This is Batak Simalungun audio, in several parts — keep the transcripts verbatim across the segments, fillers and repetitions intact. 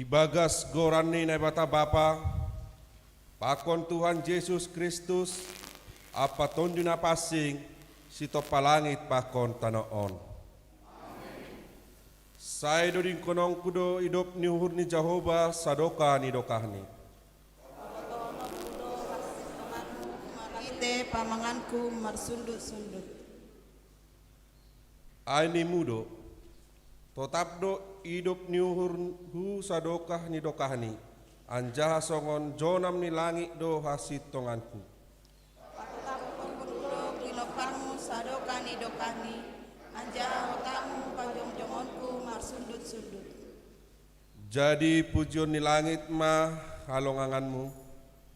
Ibagas goran ni Naibata Bapa, pakon Tuhan Jesus Kristus, ampa Tonduy Napansing, sitompa langit pakon tano on. Sai dodingkononku do idop ni uhur ni Jahowa sadokah ni dokahni. Marhite pamanganku marsundut-sundut. Ai nimu do, totap do idop ni uhurhu sadokah ni dokahni, anjaha songon jonam ni langit do hasintonganku. Patotapkon do ginomparmu sadokah ni dokahni, anjaha hotamu pajongjongonku marsundut-sundut. Jadi pujion ni langit ma halonganganmu,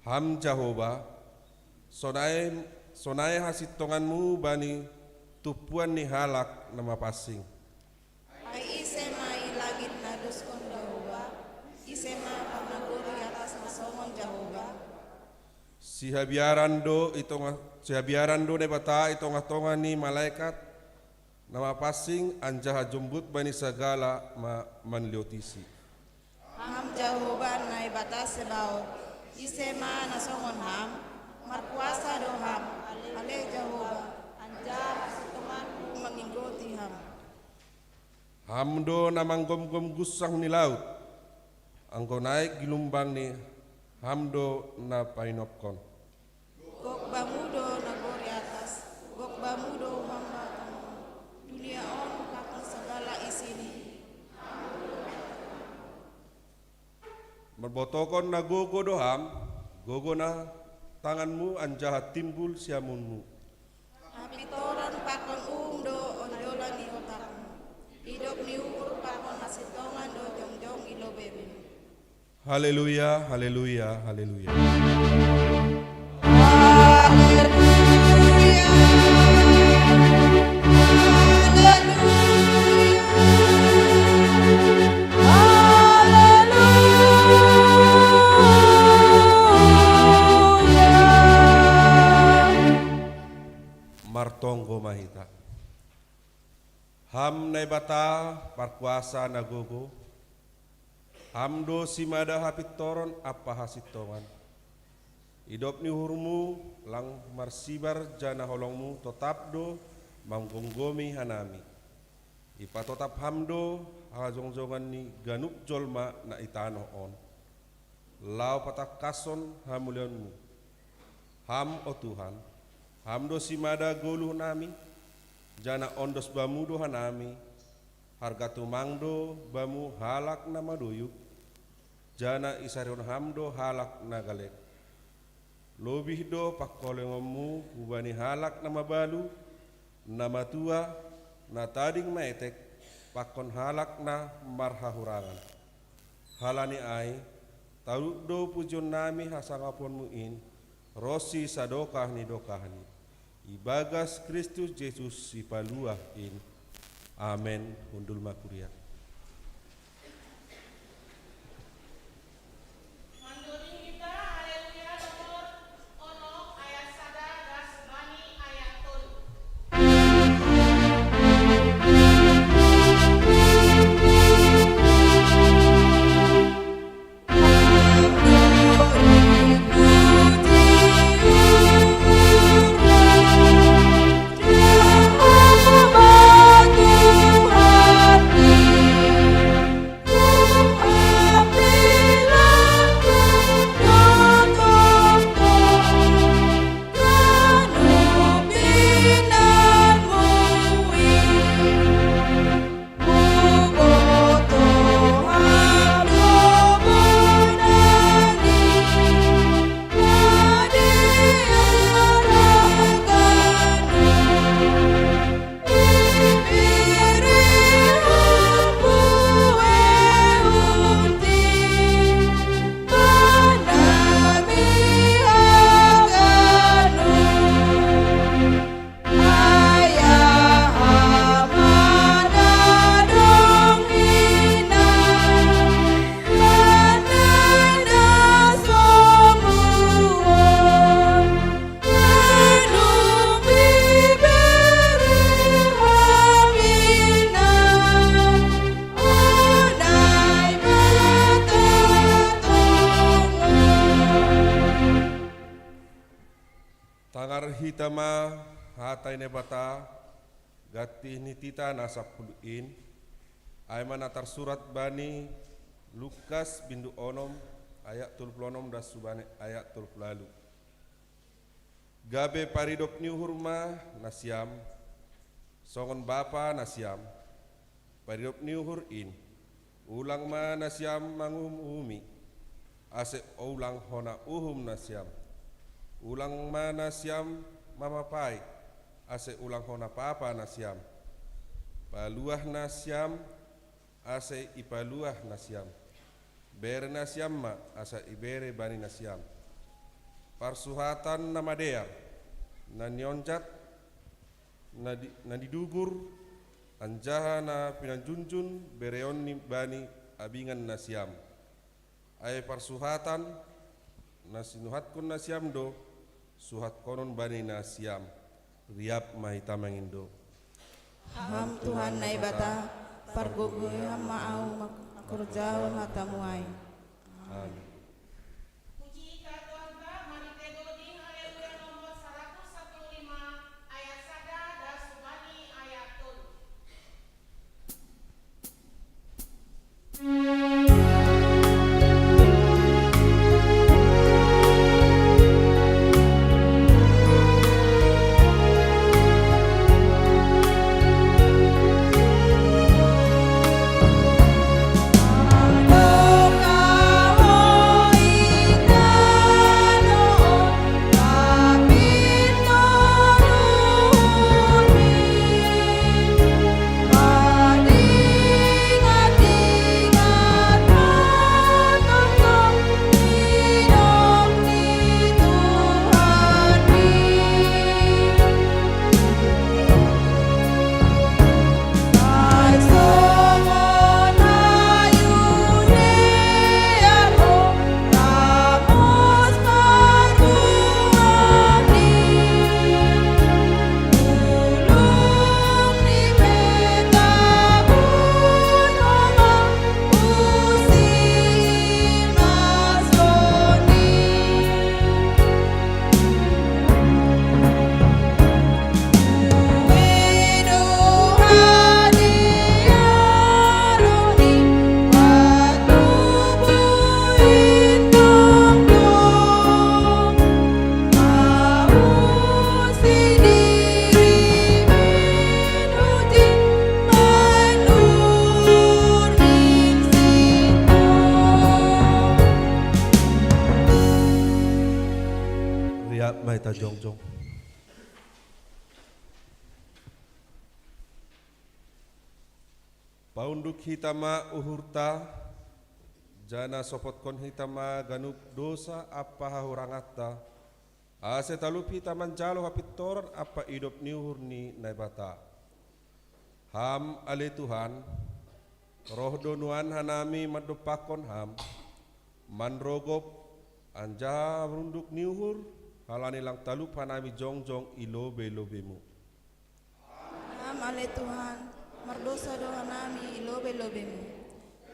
Ham Jahowa, sonai, sonai hasintonganmu bani tumpuan ni halak na mapansing. Ai ise ma i langit na dos on Jahowa? Ise ma panagori atas na songon Jahowa? Sihabiaran do i tongah, sihabiaran do Naibata i tongah-tongah ni malekat, na mapansing anjaha jombut bani sagala ma manliotisi. Ham Jahowa Naibata Sebaot, ise ma na songon Ham, markuasa do Ham, ale Jahowa, anjaha hasintonganmu manginggoti Ham. Ham do na manggomgom gunsang ni laut, anggo naik gilumbang ni Ham do na painopkon. Gok Bamu do nagori atas, gok Bamu do Ham ma tano on, dunia on pakon sagala isini. Marbotohon na gogo do Ham, gogo na tanganmu anjaha timbul siamunmu. Hapintoron pakon uhum do onjolan ni otakmu. Idop ni uhur pakon hasintongan do jongjong i lobeimu. Haleluya, haleluya, haleluya. Martonggo ma hita. Ham Naibata parkuasa na gogo, Ham do simada hapintoron ampa hasintongan. Idop ni uhurmu lang marsibar, janah holongmu totap do manggomgomi hanami. Ipatotap Ham do hajongjongan ni ganup jolma na i tanoh on, laho patangkashon hamuliaonmu. Ham, o Tuhan, Ham do simada goluhnami, janah ondos Bamu do hanami. Harga tumang do Bamu halak na madoyuk, janah isarihon Ham do halak na galek. Lobih do pangkolingonmu hubani halak na mabalu, na matua, na tading maetek, pakon halak na marhahurangan. Halani ai, talup do pujionnami hasangaponmu in, ronsi sadokah ni dokahni, ibagas Kristus Jesus Sipaluah in. Amen. Hundul ma kuria. Hita ma hata ni Naibata, gantih ni tita na sampulu in, ai ma na tarsurat bani Lukas bindu onom ayat tolu pulu onom das subani ayat tolu pulu ualu. Gabe paridop ni uhur ma nasiam, songon bapa nasiam, paridop ni uhur in, ulang ma nasiam manguhum-uhumi, ase ulang hona uhum nasiam. Ulang ma nasiam mamapai, ase ulang hona papa nasiam. Paluah nasiam, ase ipaluah nasiam. Bere nasiam ma, asa ibere bani nasiam. Parsuhatan na madear, na nionjat, na di, na nidugur, anjaha na pinanjunjun bereon ni bani abingan nasiam. Ai parsuhatan na sinuhatkon nasiam do, suhatkonon bani nasiam. Riap ma hita mangindo. Ham Tuhan Naibata, pargogoiHam ma ahu mangkorjahon hataMu ai. Amin. Puji hita Tuhanta, marhite doding Haleluya nomor saratus sampulu lima, ayat sada das subani ayat tolu. Riap ma hita jongjong. Paunduk hita ma uhurta, janah sopotkon hita ma ganup dosa ampa hahuranganta, ase talup hita manjalo hapintoran ampa idop ni uhur ni Naibata. Ham ale Tuhan, roh do nuan hanami mandompakkon Ham, manrogop, anjaha marunduk ni uhur, halani lang talup hanami jongjong i lobei-lobeiMu. Ham ale Tuhan, mardosa do hanami i lobei-lobeiMu.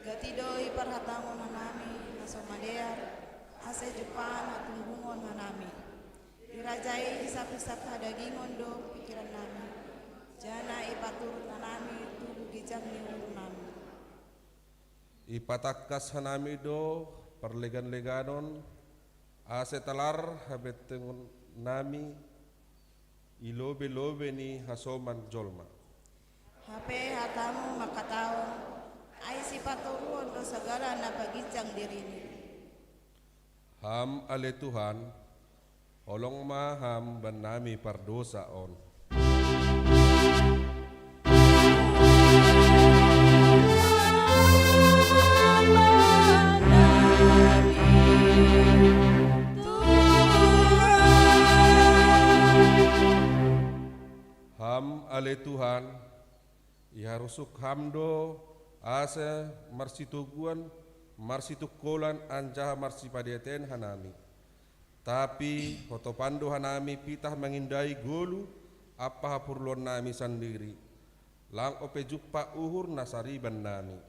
Gati do iparhatangkon hanami na so madear, ase jumpahon hatunggungkon hanami. Dirajai hisap-hisap hadagingon do pingkirannami, janah ipaturut hanami tugu ginjang ni uhurnami. Ipatangkas hanami do parlegan-leganon, ase talar habentengonnami i lobei-lobei ni hasoman jolma. Hape hataMu mangkatahon, ai sipatoruon do sagala na paginjang dirini. Ham ale Tuhan, holong ma Ham bannami pardosa on. Ham ale Tuhan, iharusuk Ham do, ase marsitoguan, marsitungkolan anjaha marsipadiateon hanami. Tapi hotopan do hanami pitah mangindai goluh ampa haporluannami sandiri, lang ope jumpah uhur na sariban nami.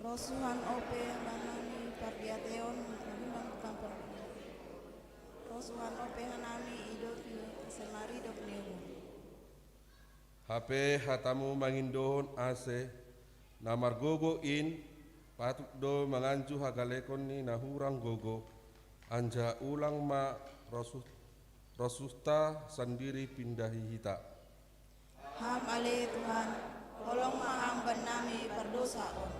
Rosuhan ope hanami pardiateon, manimang tukang pardiateon. Rosuhan ope hanami idop ni Semaridop ni uhur. Hape hatamu mangindohon ase na margogo in, patut do manganju hagalekon ni na hurang gogo, anjaha ulang ma rosuh, rosuhta sandiri pindahi hita. Ham ale Tuhan, holong ma Ham bannami pardosa on.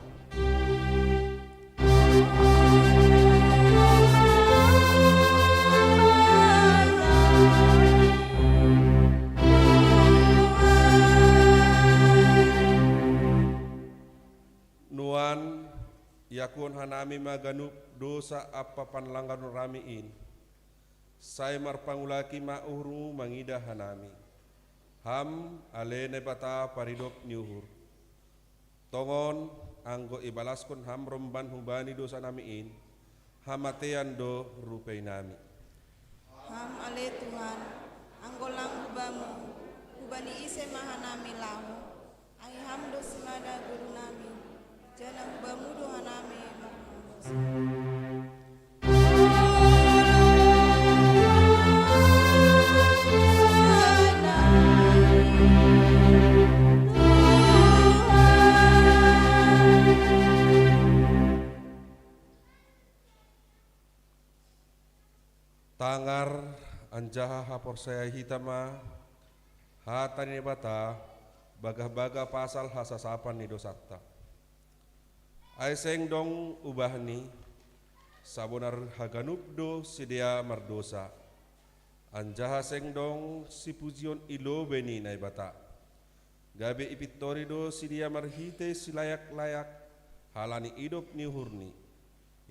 Nuan, iakuhon hanami ma ganup dosa ampa panlangaron nami in. Sai marpangulaki ma uhurmu mangidah hanami. Ham ale Naibata paridop ni uhur. Tongon, anggo ibalaskon Ham romban hubani dosa nami in, hamatean do rupei nami. Ham ale Tuhan, anggo lang hubamu, hubani ise ma hanami laho? Ai Ham do simada guru nami, janah hubamu do hanami marpandosa. Tangar anjaha haporsayaon hita ma hata ni Naibata bagah-bagah pasal hasasapan ni dosanta. Ai seng dong ubahni, sabonar haganup do sidea mardosa, anjaha seng dong sipujion i lobei ni Naibata. Gabe ipintori do sidea marhitei silayak-layak halani idop ni uhurni,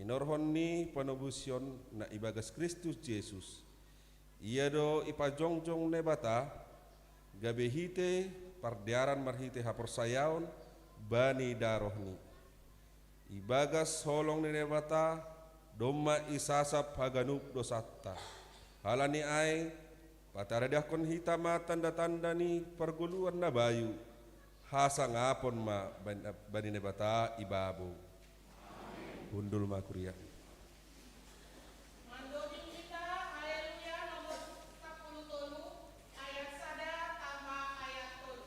hinorhon ni panobusion na ibagas Kristus Jesus. Ia do ipajongjong Naibata, gabe hite pardearan marhitei haporsayaon bani darohni. Ibagas holong ni Naibata domma isasap haganup dosanta. Halani ai, pataridahkon hita ma tanda-tanda ni pargoluhan na bayu, hasangapon ma bani, bani Naibata i babou. Hundul ma kuria. Mandoding hita Haleluya nomor sapuluh tolu, ayat sada tama ayat tolu.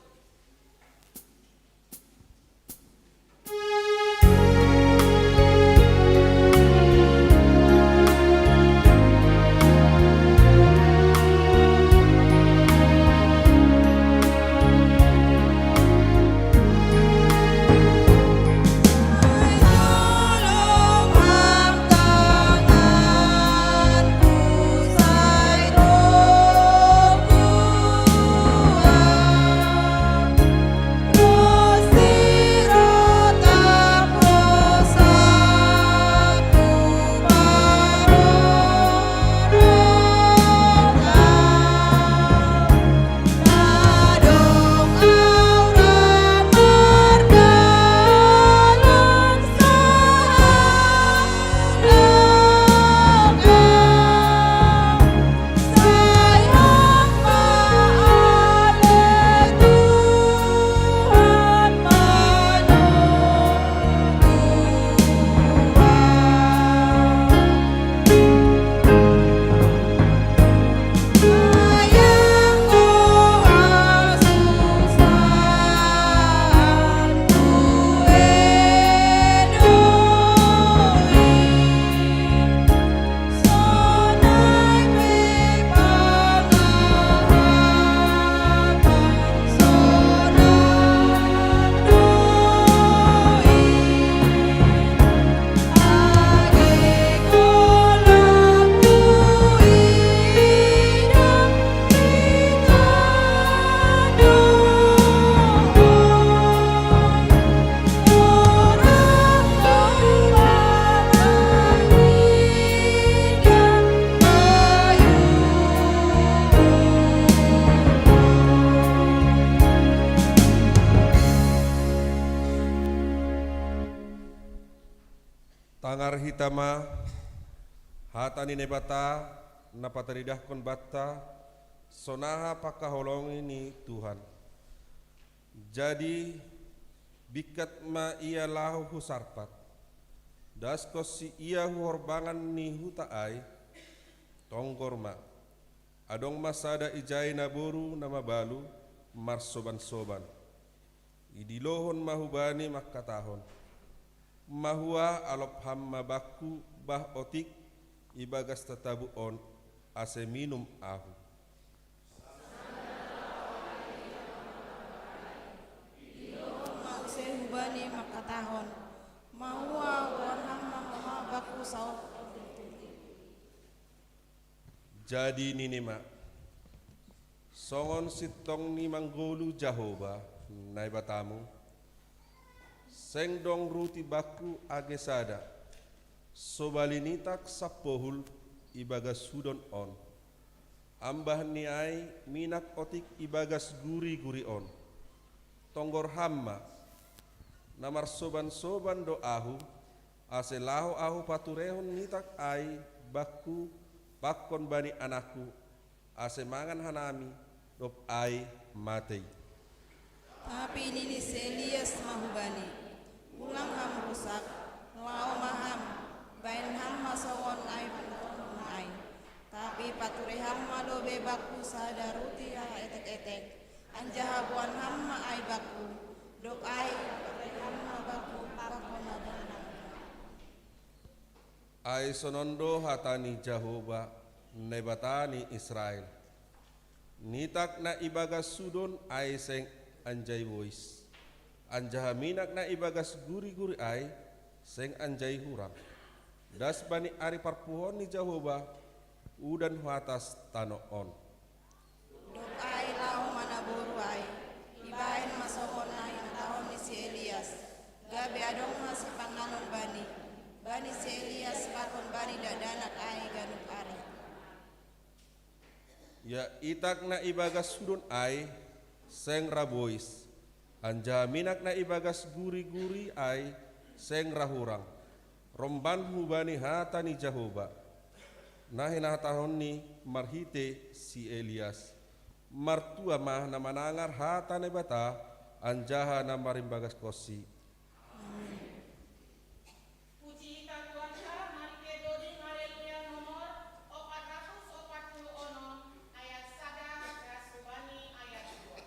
Tangar hita ma hata ni Naibata na pataridahkon banta, sonaha pangkaholongi ni Tuhan. Jadi, bingkat ma ia laho hu Sarpat. Das konsi ia hu horbangan ni huta ai, tonggor ma. Adong ma sada ijai naboru na mabalu marsoban-soban. Idilohon ma hubani mangkatahon: Mahua alop ham ma bakku bah otik ibagas tatabu on, ase minum ahu. Idilohon ma use hubani mangkatahon: Mahua boan ham ma homa bakku saotik. Jadi nini ma: Songon sintong ni manggolu Jahowa Naibatamu, seng dong ruti bakku age sada, sobali nitak sampohul ibagas sudon on, ambah ni ai minak otik ibagas guri-guri on. Tonggor ham ma, na marsoban-soban do ahu, ase laho ahu paturehon nitak ai bakku pakon bani anakku, ase mangan hanami, dob ai mate i. Tapi nini si Elias ma hubani: Ulang ham rusak, laho ma ham, baen ham ma songon ai pandotonmu ai. Tapi pature ham ma dope bakku sada ruti haetek-etek, anjaha boan ham ma ai bakku, dob ai pature ham ma bakku pakon na danak. Ai sonon do hata ni Jahowa, Naibata ni Israel: Nitak na ibagas sudon ai seng anjai bois, anjaha minak na ibagas guri-guri ai seng anjai hurang, das bani ari parpuhoon ni Jahowa udan hu atas tano on. Dob ai laho ma naboru ai, ibaen ma songon na hinatahon ni si Elias, gabe adong ma sipanganon bani, bani si Elias pakon bani dakdanak ai ganup ari. Ia itak na ibagas sudon ai seng ra bois, anjaha minak na ibagas guri-guri ai seng ra hurang, romban hubani hata ni Jahowa, na hinatahonni marhite si Elias. Martua ma na manangar hata Naibata anjaha na marimbagaskonsi. Puji hita Tuhanta, marhite doding Haleluya nomor opat ratus opat puluh onom, ayat sada ras hubani ayat dua.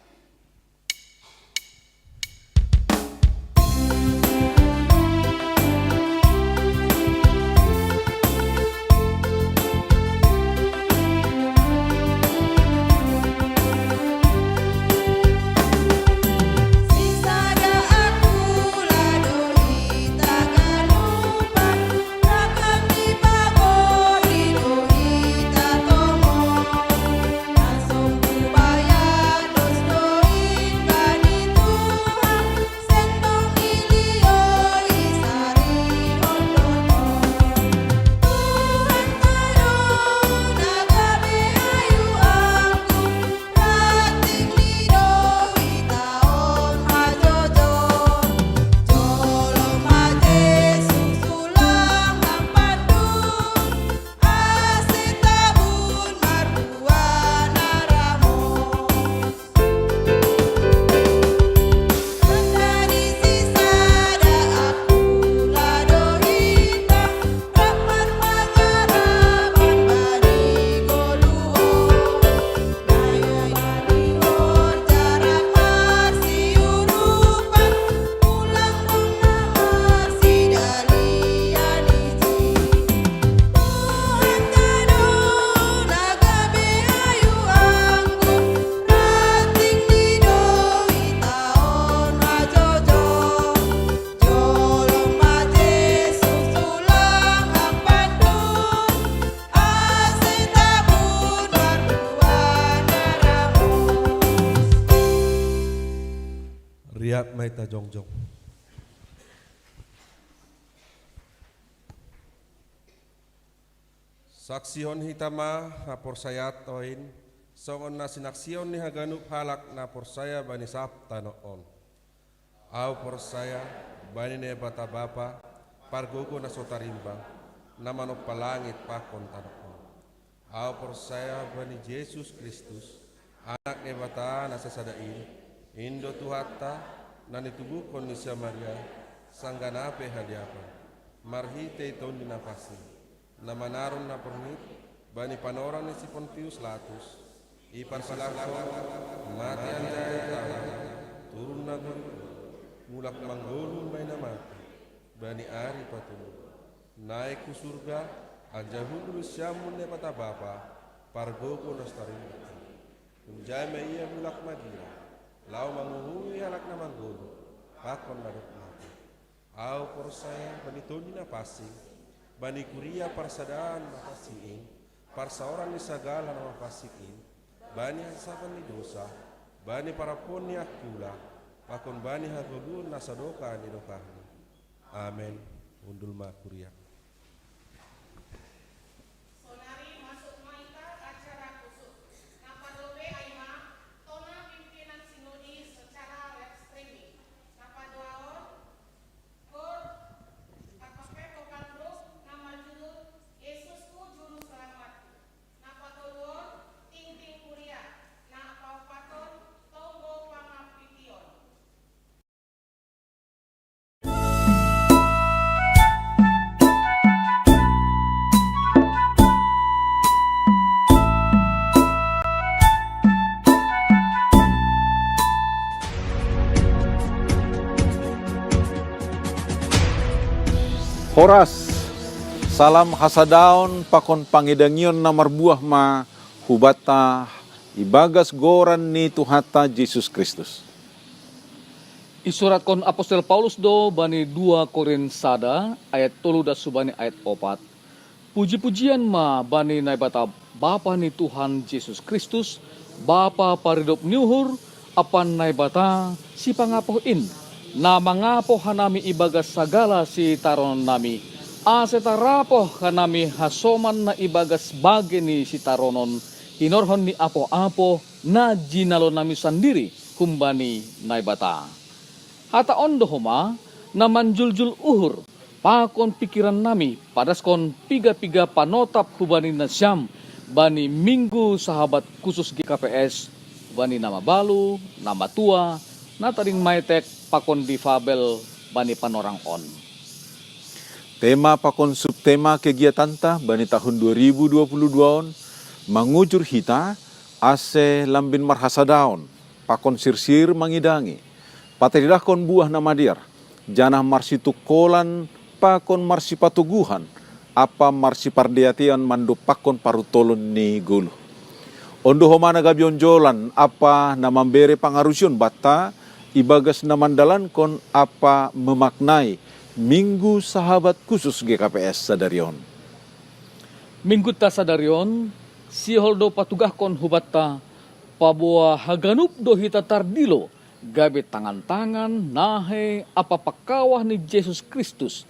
Riap ma hita jongjong. Saksihon hita ma haporsayaanta on, songon na sinaksihon ni haganup halak na porsaya bani sab tano on. Ahu porsaya bani Naibata Bapa, pargogo na so tarimbang, na manompa langit pakon tano on. Ahu porsaya bani Jesus Kristus, Anak Naibata na sasada in, in do Tuhanta, na nitubuhkon ni Samaria, sanggah na pe haliapan, marhitei Tondi Napansing, na manaron na porngit, Bani panorang ni si Pontius Latus, iparsilangkon, mate anjaha itama, turun na goluh, mulak manggoluh umbahen na mate, bani ari patoluhon. Naik hu surga, anjaha hundul siamun Naibata Bapa, pargogoh na so tarlumobi. Hunjai ma ia mulak magira, laho manguhumi halak na manggoluh, pakon na dob mate. Ahu porsaya bani Tondi na pansing, bani kuria parsadaan na pansing in, parsaoran ni sagala na mapansing in, bani hasapan ni dosa, bani parapon ni angkula, pakon bani hagoluhan na sadokah ni dokahna. Amen. Hundul ma kuria. Sonari masuk ma hita acara khusus. Na parlobei ai ma, tona pimpinan sinodi secara live streaming. Na paduahon, kor, apa pe vokal grup na marjudul Yesusku Juru Selamatku. Na patoluhon, tingting kuria. Na paopathon, tonggo pangambition. Horas, salam hasadaon pakon pangidangion na marbuah ma hubanta ibagas goran ni Tuhanta Jesus Kristus. Isuratkon apostel Paulus do bani dua Korint sada ayat tolu das hubani ayat opat. Puji-pujian ma bani Naibata Bapa ni Tuhan Jesus Kristus, Bapa paridop ni uhur, ampa Naibata sipangapoh in, na mangapoh hanami ibagas sagala sitarononnami, ase tarapoh hanami hasoman na ibagas bagei ni sitaronon, hinorhon ni apoh-apoh na jinalonami sandiri humbani Naibata. Hata on do homa na manjuljul uhur pakon pikirannami, padaskon piga-piga panotap hubani nasiam bani Minggu Sahabat Khusus G K P S, bani na mabalu, na matua, na tading maetek pakon difabel bani panorang on. Tema pakon subtema kegiatanta bani tahun dua ribu dua puluh dua on mangujur hita ase lambin marhasadaon pakon sirsir mangidangi, pataridahkon buah na madear, janah marsitungkolan pakon marsipatoguhan ampa marsipardeatean mandompakkon parutolon ni goluh. On do homa na gabe onjolan ampa na mambere pangarusion banta ibagas na mandalankon ampa memaknai Minggu Sahabat Khusus G K P S sadari on. Minggunta sadari on, sihol do patugahkon hubanta, paboa haganup do hita tardilo gabe tangan-tangan, nahe ampa pangkawah ni Jesus Kristus,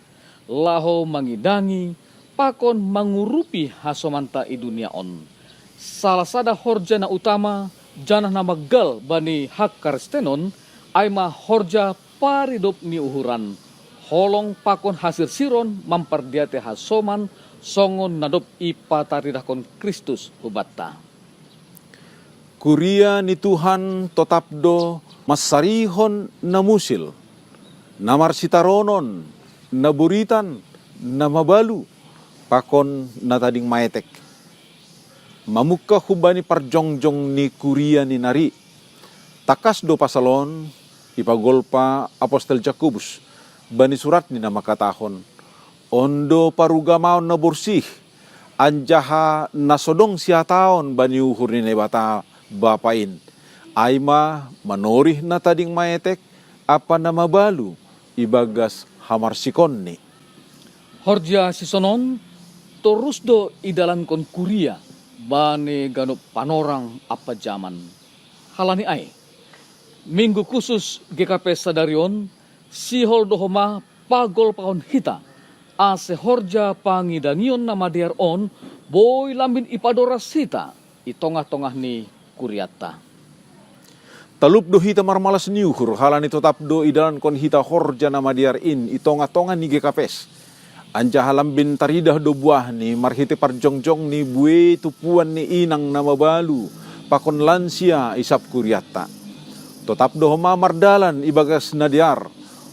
laho mangidangi pakon mangurupi hasomanta i dunia on. Salah sada horja na utama janah na manggal bani hakaristenon, ai ma horja paridop ni uhuran, holong pakon hasirsiron mampardiatei hasoman songon na dob ipataridahkon Kristus hubanta. Kuria ni Tuhan totap do mansarihon na musil, na marsitaronon, na boritan, na mabalu, pakon na tading maetek, mamungkah humbani parjongjong ni kuria ni nari. Tangkas do pasal on ipagolpa apostel Jakobus bani suratni na mangkatahon, on do parugamaon na borsih, anjaha na so dong sihataon bani uhur ni Naibata Bapa in, ai ma manorih na tading maetek ampa na mabalu ibagas hamarsikonni. Horja sisonon torus do idalankon kuria bani ganup panorang ampa jaman. Halani ai, Minggu Khusus G K P sadari on sihol do homa pagolpahon hita, ase horja pangidangion na madear on boi lambin ipadoras hita i tongah-tongah ni kurianta. Talup do hita marmalas ni uhur, halani totap do idalankon hita horja na madear in i tongah-tongah ni G K P S. Anjaha lambin taridah do buahni marhitei parjongjong ni buei tumpuan ni inang na mabalu pakon lansia i sab kurianta. Totap do homa mardalan ibagas na dear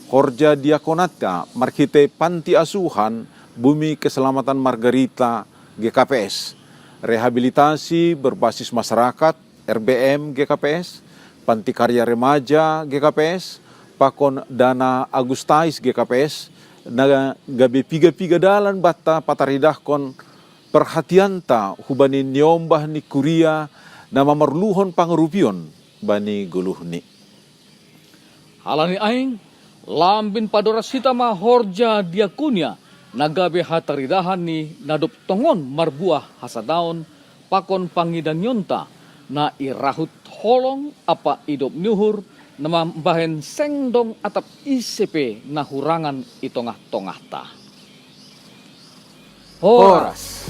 horja diakonanta marhitei Panti Asuhan Bumi Keselamatan Margarita G K P S. Rehabilitasi berbasis masyarakat, R B M G K P S, Panti Karya Remaja G K P S, pakon Dana Agustais G K P S, na gabe piga-piga dalan banta pataridahkon perhatianta hubani niombah ni kuria na mamarluhon pangarupion bani goluhni. Halani aing, lambin padoras hita ma horja diakonia, na gabe hataridahan ni na dob tongon marbuah hasadaon pakon pangidangionta, na i rahut holong ampa i dob ni uhur, na mambahen seng dong atap ise pe na hurangan i tongah-tongahta. Horas.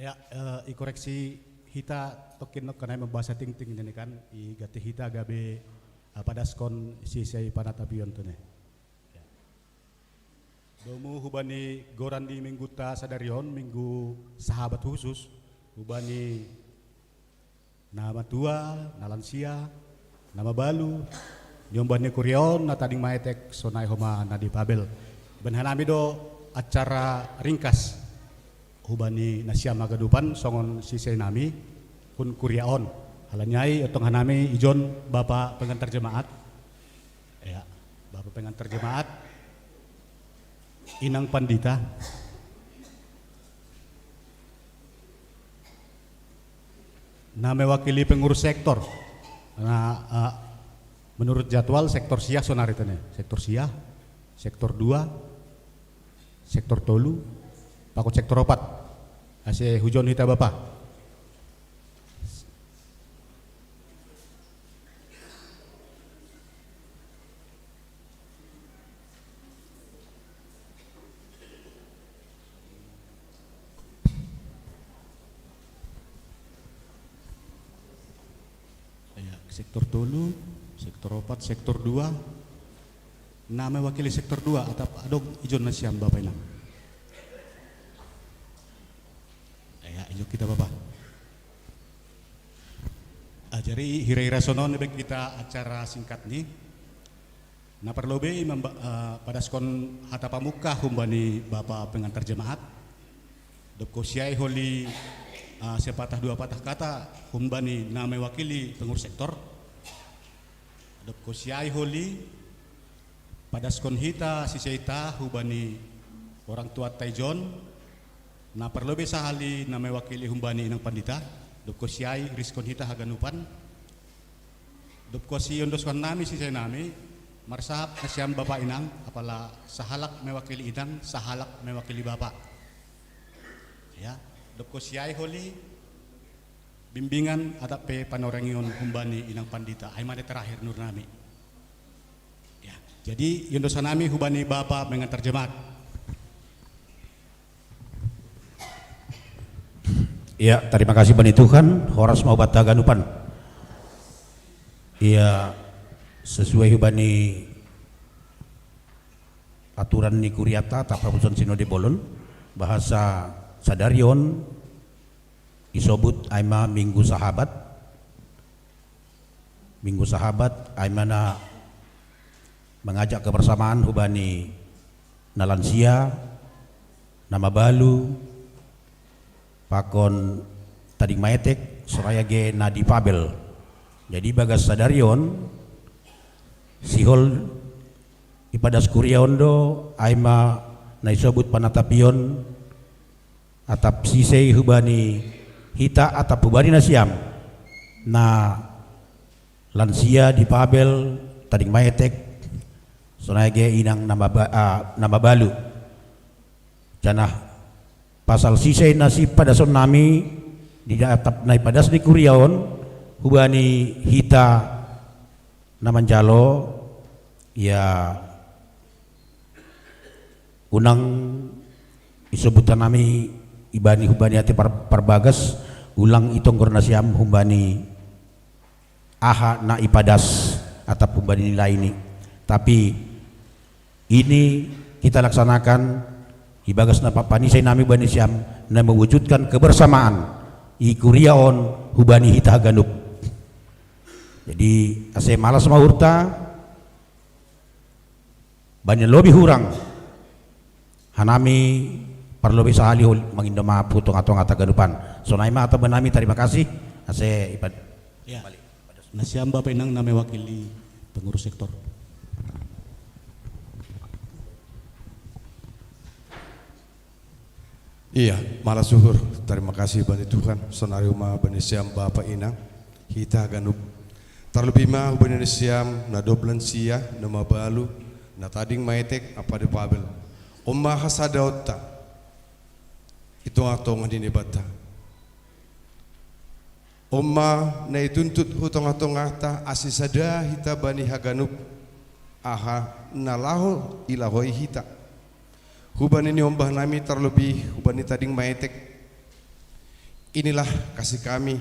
Ya, eh, i koreksi hita tokin no kanai membahasa tingting ini kan, i gati hita gabe, eh, padaskon sisei panatapion tu ne. Ya. Domu hubani goran di minggu ta sadarion, minggu sahabat khusus, hubani na matua, na lansia, na mabalu, niombah ni kuriaon, na tading maetek, sonai homa na di Pabel. Baen hanami do acara ringkas hubani nasiam haganupan songon sisei nami hun kuriaon. Halani ai otong hanami ijon Bapa pengantar jemaat. Ya, Bapa pengantar jemaat, inang pandita. Na mewakili pengurus sektor. Nah, eh, menurut jadwal sektor sia sonari tene. Sektor sia, sektor dua, sektor tolu, pakon sektor opat. Ase hujon hita Bapa. Ya, sektor tolu, sektor opat, sektor dua. Na mewakili sektor dua, atap adong ijon nasiam Bapa inang. Ya, ijon hita Bapa. Ah, jadi hira-hira sonon be hita acara singkat ni. Na parlobei mamba-, eh, padaskon hata pamungka humbani Bapa pengantar jemaat. Dob husiai holi, eh, sepatah dua patah kata humbani na mewakili pengurus sektor. Dob husiai holi padaskon hita siseita humbani orang tua ta ijon. Na parlobei sahali na mewakili humbani inang pandita. Dob husiai riskon hita haganupan. Dob husiai ondoskon nami sisei nami, marsahap nasiam Bapa inang, apala sahalak mewakili inang, sahalak mewakili Bapa. Ya, dob husiai holi bimbingan atap pe panorangion humbani inang pandita. Ai ma na terakhir nur nami. Ya, jadi iondos hanami humbani Bapa pengantar jemaat. Ya, terima kasih bani Tuhan, horas ma hubanta haganupan. Ya, sesuai hubani aturan ni kuriata, atap hapuson sinode bolon, bahasa sadari on isobut ai ma minggu sahabat. Minggu sahabat ai ma na mengajak kebersamaan hubani na lansia, na mabalu, pakon tading maetek, sonai age na dipabel. Jadi bagas sadari on, sihol ipadas kuria on do, ai ma na isobut panatapion, atap sisei hubani hita, atap hubani nasiam na lansia, dipabel, tading maetek, sonai age inang na maba-, ah, na mabalu. Janah pasal sisei na sipadason nami di atap na ipadas ni kuria on, hubani hita na manjalo, ya, unang isobutan nami ibani hubani ate par-, parbagas, ulang itonggor nasiam humbani aha na ipadas atap humbani nilai ni. Tapi ini kita laksanakan ibagas na pa-, panisei nami bani siam na mewujudkan kebersamaan i kuria on hubani hita haganup. Jadi ase malas ma uhurta, bani na lobi hurang, hanami parlobei sahali hol-, mangindo ma pu tonga-tonga taganupan. Sonai ma atap bani nami, tarima kasih. Ase ipad-, ya. Nasiam Bapa inang na mewakili pengurus sektor. Iya, malas uhur. Tarima kasih bani Tuhan, sonari ma bani siam Bapa inang, hita haganup. Tarlobi ma hubani nasiam na dob lansia, na mabalu, na tading maetek, ampa dipabel. On ma hasadaonta i tonga-tonga ni Debata. On ma na ituntut hu tonga-tongata, ase sada hita bani haganup aha na laho ilahoi hita. Hubani niombah nami tarlobi hubani tading maetek. Inilah kasih kami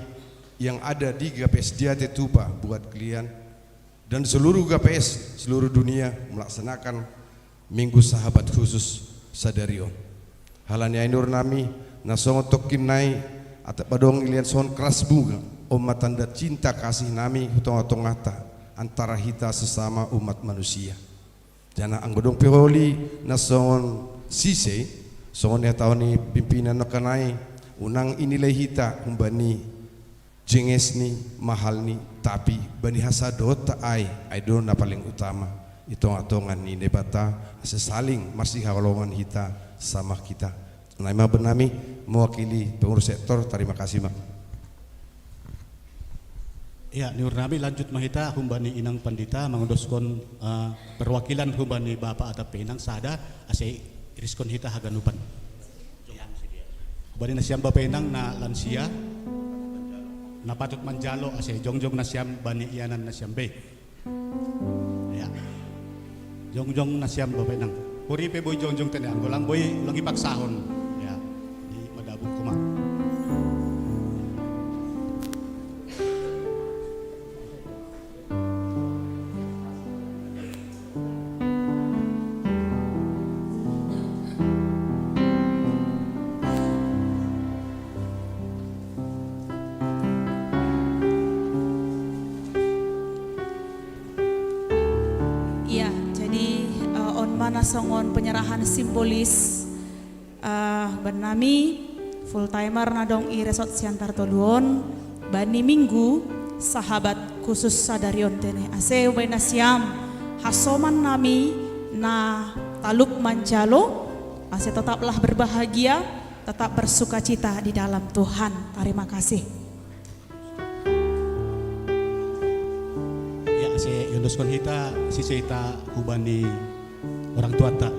yang ada di G P S Diate Tupa buat kalian dan seluruh G P S seluruh dunia melaksanakan Minggu Sahabat Khusus sadari on. Halani ai ni roha nami na songon tokkinnai, atap adong i lian songon keras bunga, on ma tanda cinta kasih nami hu tonga-tongata antara hita sesama umat manusia. Jala anggo adong pe holi na songon sise, songon na taon ni pimpinan nangkin ai, unang inilai hita humbani jenges ni, mahal ni, tapi bani hasadonta ai, ai do na paling utama i tonga-tonga ni Debata, asa saling marsihaholongan hita sama hita. Nai ma boanami mewakili pengurus sektor, terima kasih ma. Ya, ni roha nami lanjut ma hita humbani inang pandita mangondoskon, eh, perwakilan humbani bapa atap pe inang sada, asa iriskon hita haganupan. Ya. Humbani nasiam bapa inang na lansia, na patut manjalo asa jongjong nasiam bani ianan nasiam be. Ya. Jongjong nasiam bapa inang. Huri pe boi jongjong tene, anggo lang boi ulang ipaksahon. Ya. Di madabuk homa. Iya, jadi, eh, on ma na songon penyerahan simbolis, eh, boanami full timer na adong i Resort Siantar Tolu on, bani Minggu Sahabat Khusus sadari on tene. Asa humbani nasiam hasoman nami na talup manjalo, asa tetaplah berbahagia, tetap bersukacita di dalam Tuhan. Terima kasih. Ya, asa iondoskon hita sise ta humbani orang tuanta.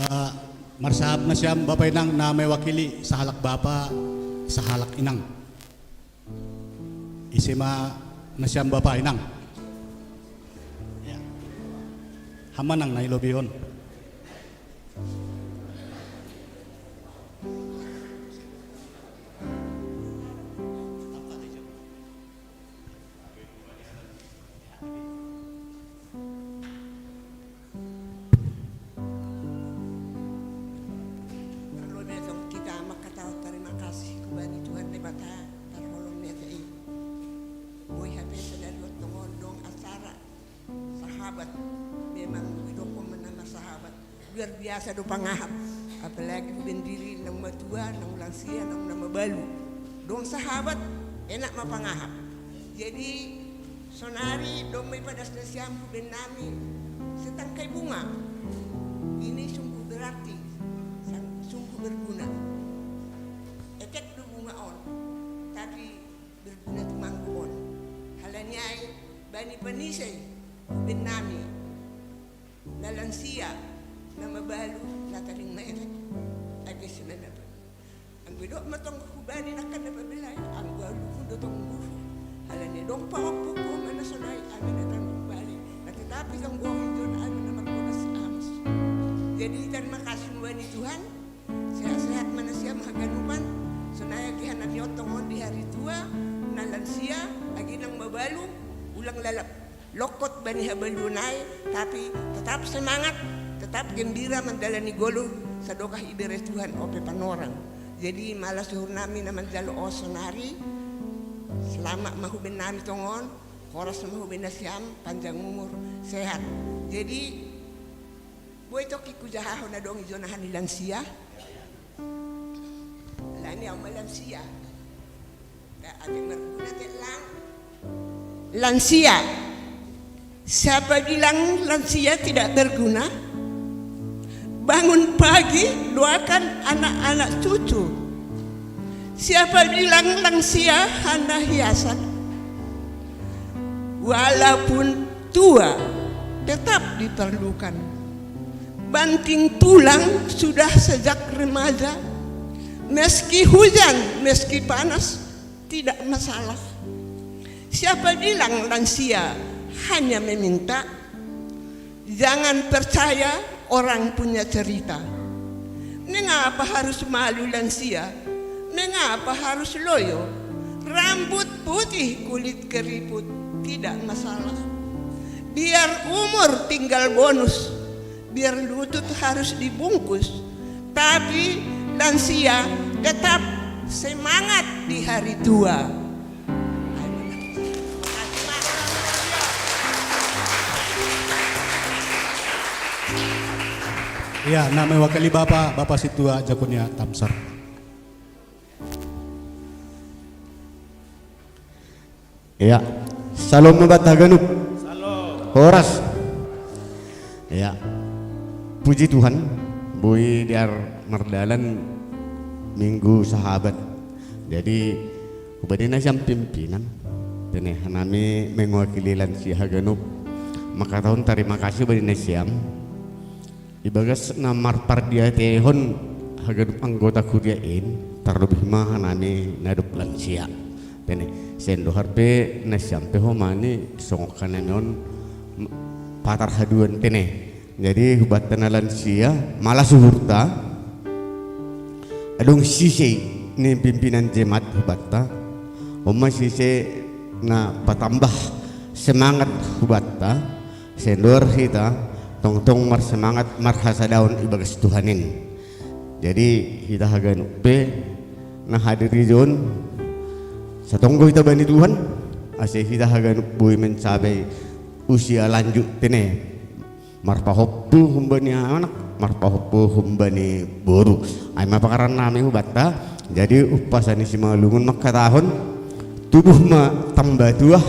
Eh, marsahap nasiam bapa inang na mewakili sahalak bapa, sahalak inang. Ise ma nasiam bapa inang? Ya. Hamu nang na i lobihon. Parlu masa hita mangkatahon tarima kasih hubani Tuhan Debata parholong ni ate i. Boi hape sadari on tongon dong acara sahabat, memang didokkon nama sahabat. Luar biasa do pangahap, apalagi hubendiri naung matua, naung lansia, naung na mabalu. Dong sahabat, enak ma pangahap. Jadi, sonari dong ma ipadas nasiam hubennami setangkai bunga. Ini sungguh berarti, sang-, sungguh berguna. Etek do bunga on, tapi berguna tumanggu on. Halani ai, bani panise hubennami na lansia, na mabalu, na taring ma etek. Age simanapun. Midok matong hubani nakkan na pabelai, anggo alumun do tong buhu. Halani dong pawak buku mana sonai ami na tang hubani. Na tetapi tong buah injon ami na marbolas amus. Jadi terima kasih hubani Tuhan. Sehat-sehat mana siam haganupan. Sonai agi hanami otong on di hari tua, na lansia, agi nang mabalu, ulang lalap. Lokot bani habaluon ai, tapi tetap semangat, tetap gembira mandalani golu sadokah ibere Tuhan ope panorang. Jadi malas uhur nami na manjalo oso nari, selamat mahuben nami tongon, horas mahuben nasiam, panjang umur, sehat. Jadi boi toki kujahahon adong ijo na hanilansia. Lani au malansia. Lansia. Siapa bilang lansia tidak berguna? Bangun pagi, doakan anak-anak cucu. Siapa bilang lansia hanya hiasan? Walaupun tua, tetap diperlukan. Banting tulang sudah sejak remaja. Meski hujan, meski panas, tidak masalah. Siapa bilang lansia hanya meminta? Jangan percaya orang punya cerita. Mengapa harus malu lansia? Mengapa harus loyo? Rambut putih, kulit keriput, tidak masalah. Biar umur tinggal bonus, biar lutut harus dibungkus, tapi lansia tetap semangat di hari tua. Iya, na mewakili Bapak, Bapak Situa Jakonia Tamsar. Iya. Salom ma banta haganup. Horas. Iya. Puji Tuhan, boi diar mardalan Minggu Sahabat. Jadi hubani nasiam pimpinan, tene hanami mewakili lansia haganup mangkatahon tarima kasih hubani nasiam. Ibagas na marpardiatehon haganup anggota kuria in, tarlobih ma hanami na dob lansia. Tene, sian dohar pe nasiam pe homani songon hanami on patar haduan tene. Jadi hubanta na lansia, malas uhurta, adong sise ni pimpinan jemaat hubanta, on ma sise na patambah semangat hubanta, songon hita tongtong marsemangat marhasadaon ibagas Tuhan in. Jadi hita haganup pe na hadir ijon, satonggo hita bani Tuhan, ase hita haganup boi mencapai usia lanjut tene. Marpahompu humbani anak, marpahompu humbani boru. Ai ma pangkaran nami hubanta, jadi umpasa ni Simalungun mangkatahon, tubuh ma tamba tuah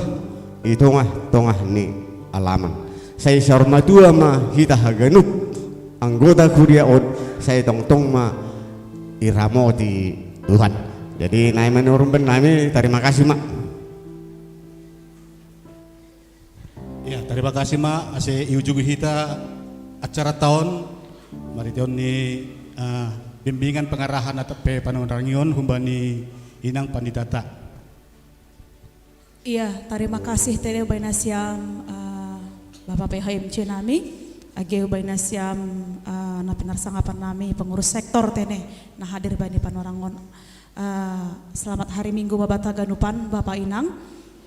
i tongah-tongah ni alaman. Sai saur matua ma hita haganup anggota kuria on, sai tongtong ma iramoti Tuhan. Jadi nai ma ni urumben nami, tarima kasih ma. Ya, tarima kasih ma, ase iujung hita acara taon, maritian ni uh, bimbingan pengarahan atau pe panorangion humbani inang panditata. Iya, tarima kasih tene ubai nasiam uh, Bapak P H M C nami, age ubai nasiam uh, na pinarsangapan nami pengurus sektor tene na hadir bani panorangon. Uh, selamat hari Minggu Bapak Taganupan, Bapak Inang.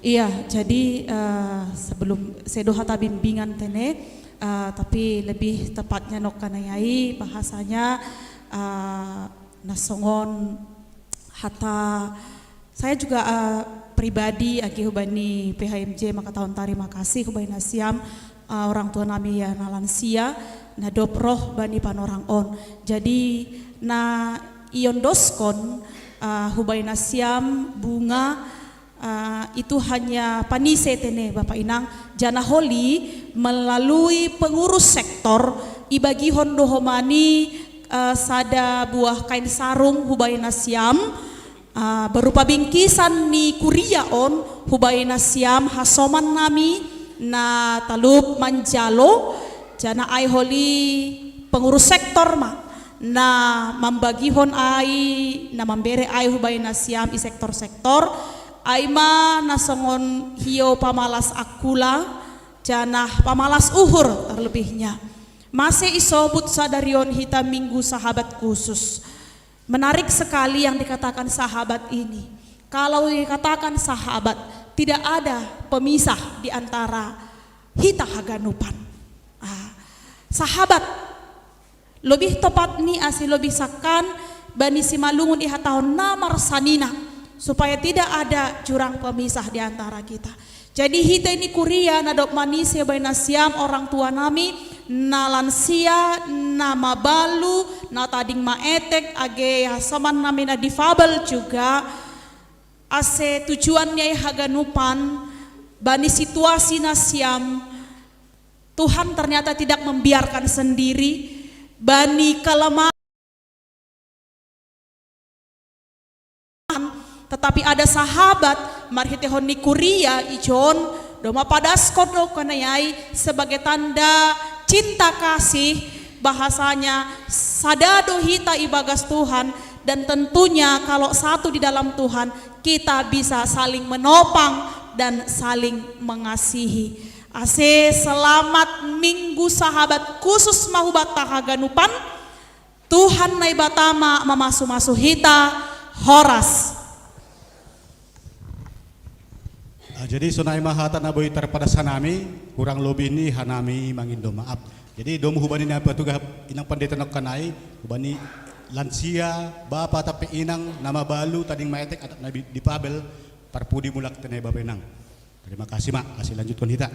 Iya, jadi uh, sebelum sedo hata bimbingan tene, uh, tapi lebih tepatnya nokkanayai bahasanya uh, nasongon hata saya juga uh, pribadi agi hubani P H M J maka tahun tarima kasih hubani nasiam uh, orang tua nami ya na lansia na dob roh bani panorang on. Jadi na iondoskon uh, hubani nasiam bunga uh, itu hanya panise tene Bapak Inang jana holi melalui pengurus sektor ibagihon do homani uh, sada buah kain sarung hubani nasiam uh, berupa bingkisan ni kuria on hubani nasiam hasoman nami na talup manjalo jana ai holi pengurus sektor ma na mambagihon ai, na mambere ai hubaen nasiam i sektor-sektor, ai ma na songon hiou pamalas angkula, janah pamalas uhur terlebihnya. Mase isobut sadarion hita Minggu Sahabat khusus. Menarik sekali yang dikatakan sahabat ini. Kalau dikatakan sahabat, tidak ada pemisah di antara hita haganupan. Ah, sahabat, lebih tepat ni asi lebih sakan bani simalungun ihatahon na marsanina, supaya tidak ada jurang pemisah di antara kita. Jadi hita ni kuria na dob manise baen nasiam orang tua nami, na lansia, na mabalu, na tading maetek, age hasoman nami na difabel juga, ase tujuan ni ai haganupan, bani situasi nasiam, Tuhan ternyata tidak membiarkan sendiri, bani kelemahan, tetapi ada sahabat marhitehon ni kuria ijon, domma padaskon do kanai ai sebagai tanda cinta kasih, bahasanya sada do hita ibagas Tuhan, dan tentunya kalau satu di dalam Tuhan, kita bisa saling menopang dan saling mengasihi. Ase selamat Minggu Sahabat khusus ma hubanta haganupan. Tuhan Naibata ma mamasu-masu hita. Horas. Ah, jadi sonai ma hata na boi tarpadas hanami, kurang lobih ni hanami mangindo maaf. Jadi domu hubani na patugah inang pandita nongkanai, hubani lansia, bapa tapi inang, na mabalu, tading maetek atap na bi-, dipabel, parpudi mulak tenai bapa inang. Terima kasih ma, kasih lanjutkon hita.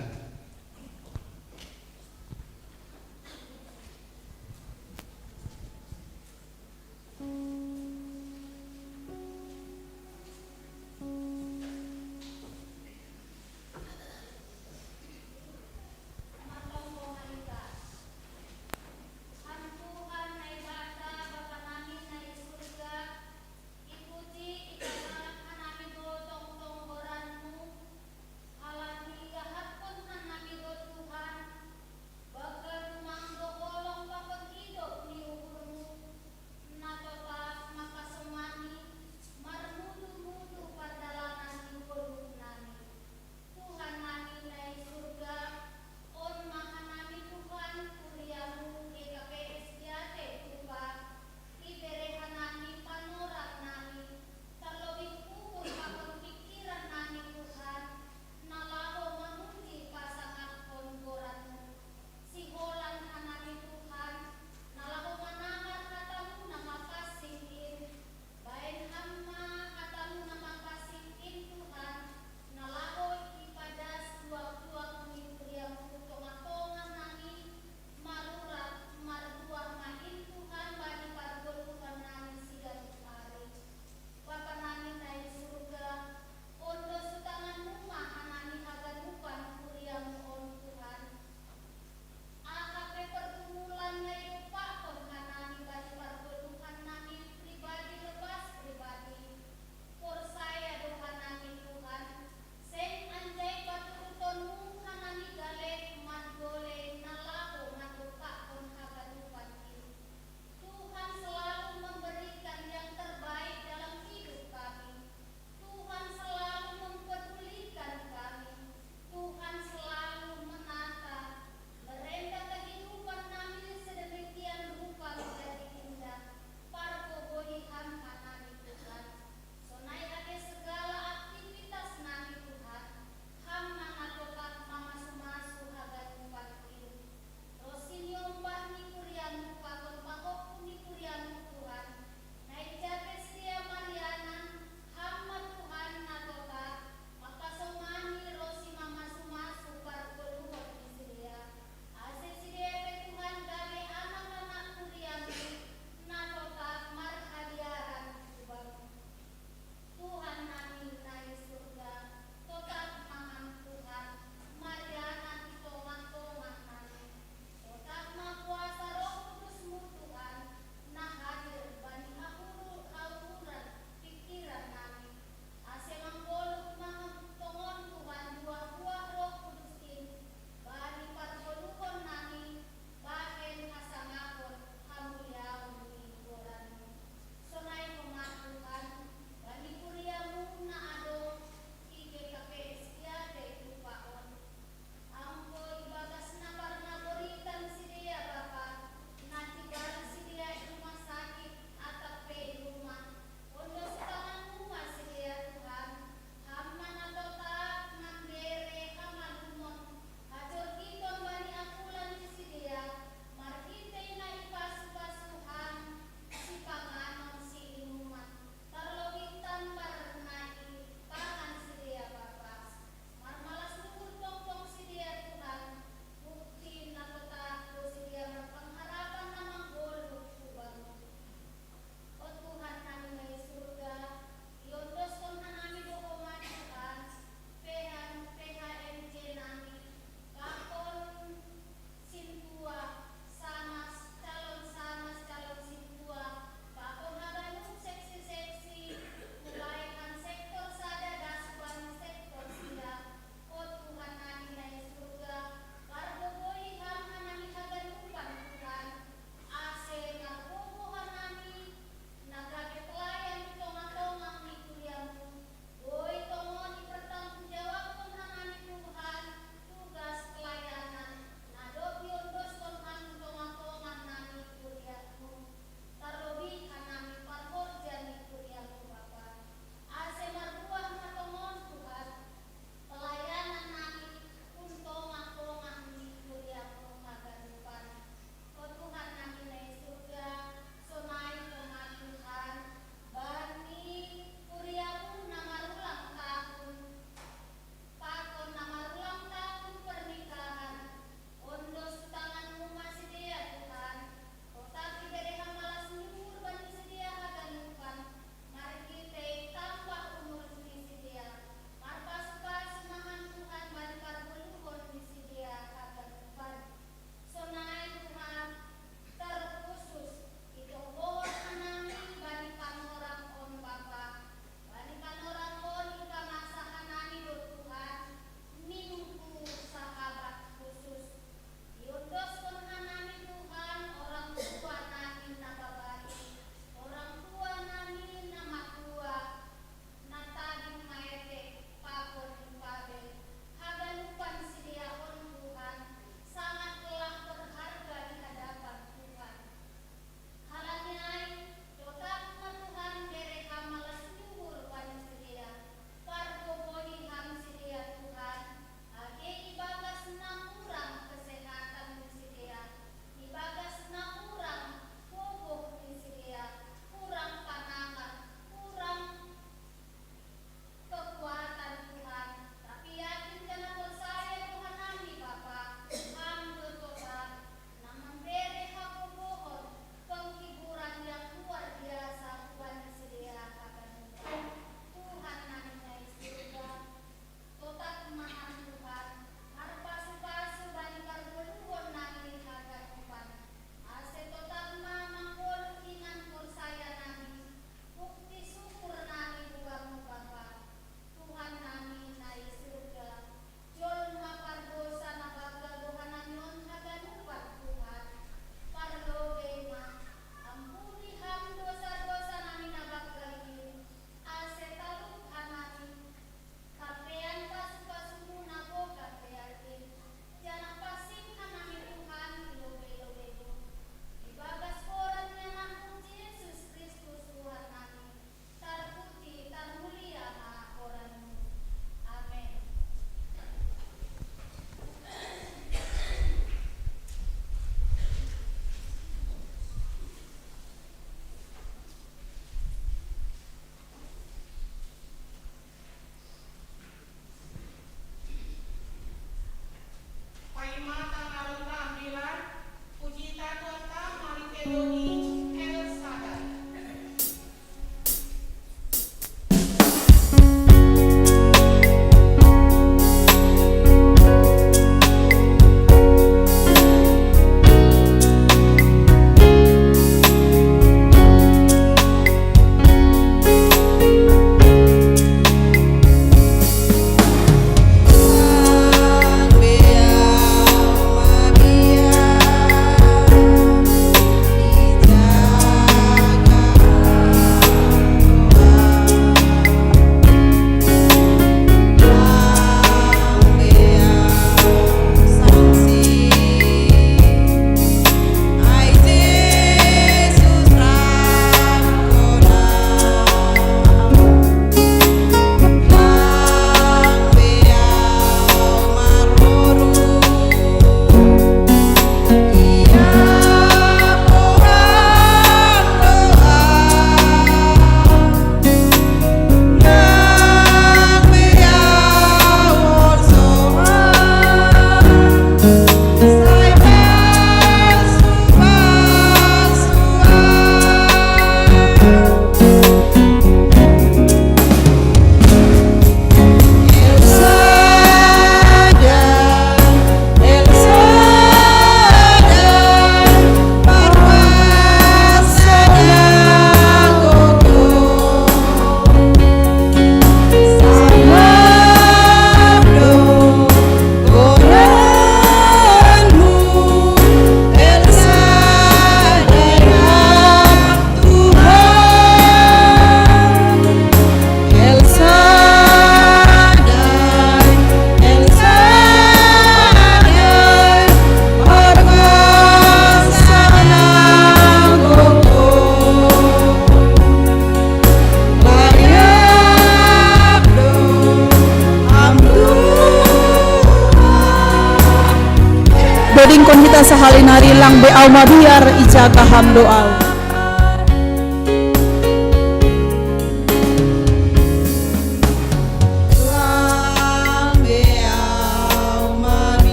Kali nari lang be au mabiar ijaga ham do au.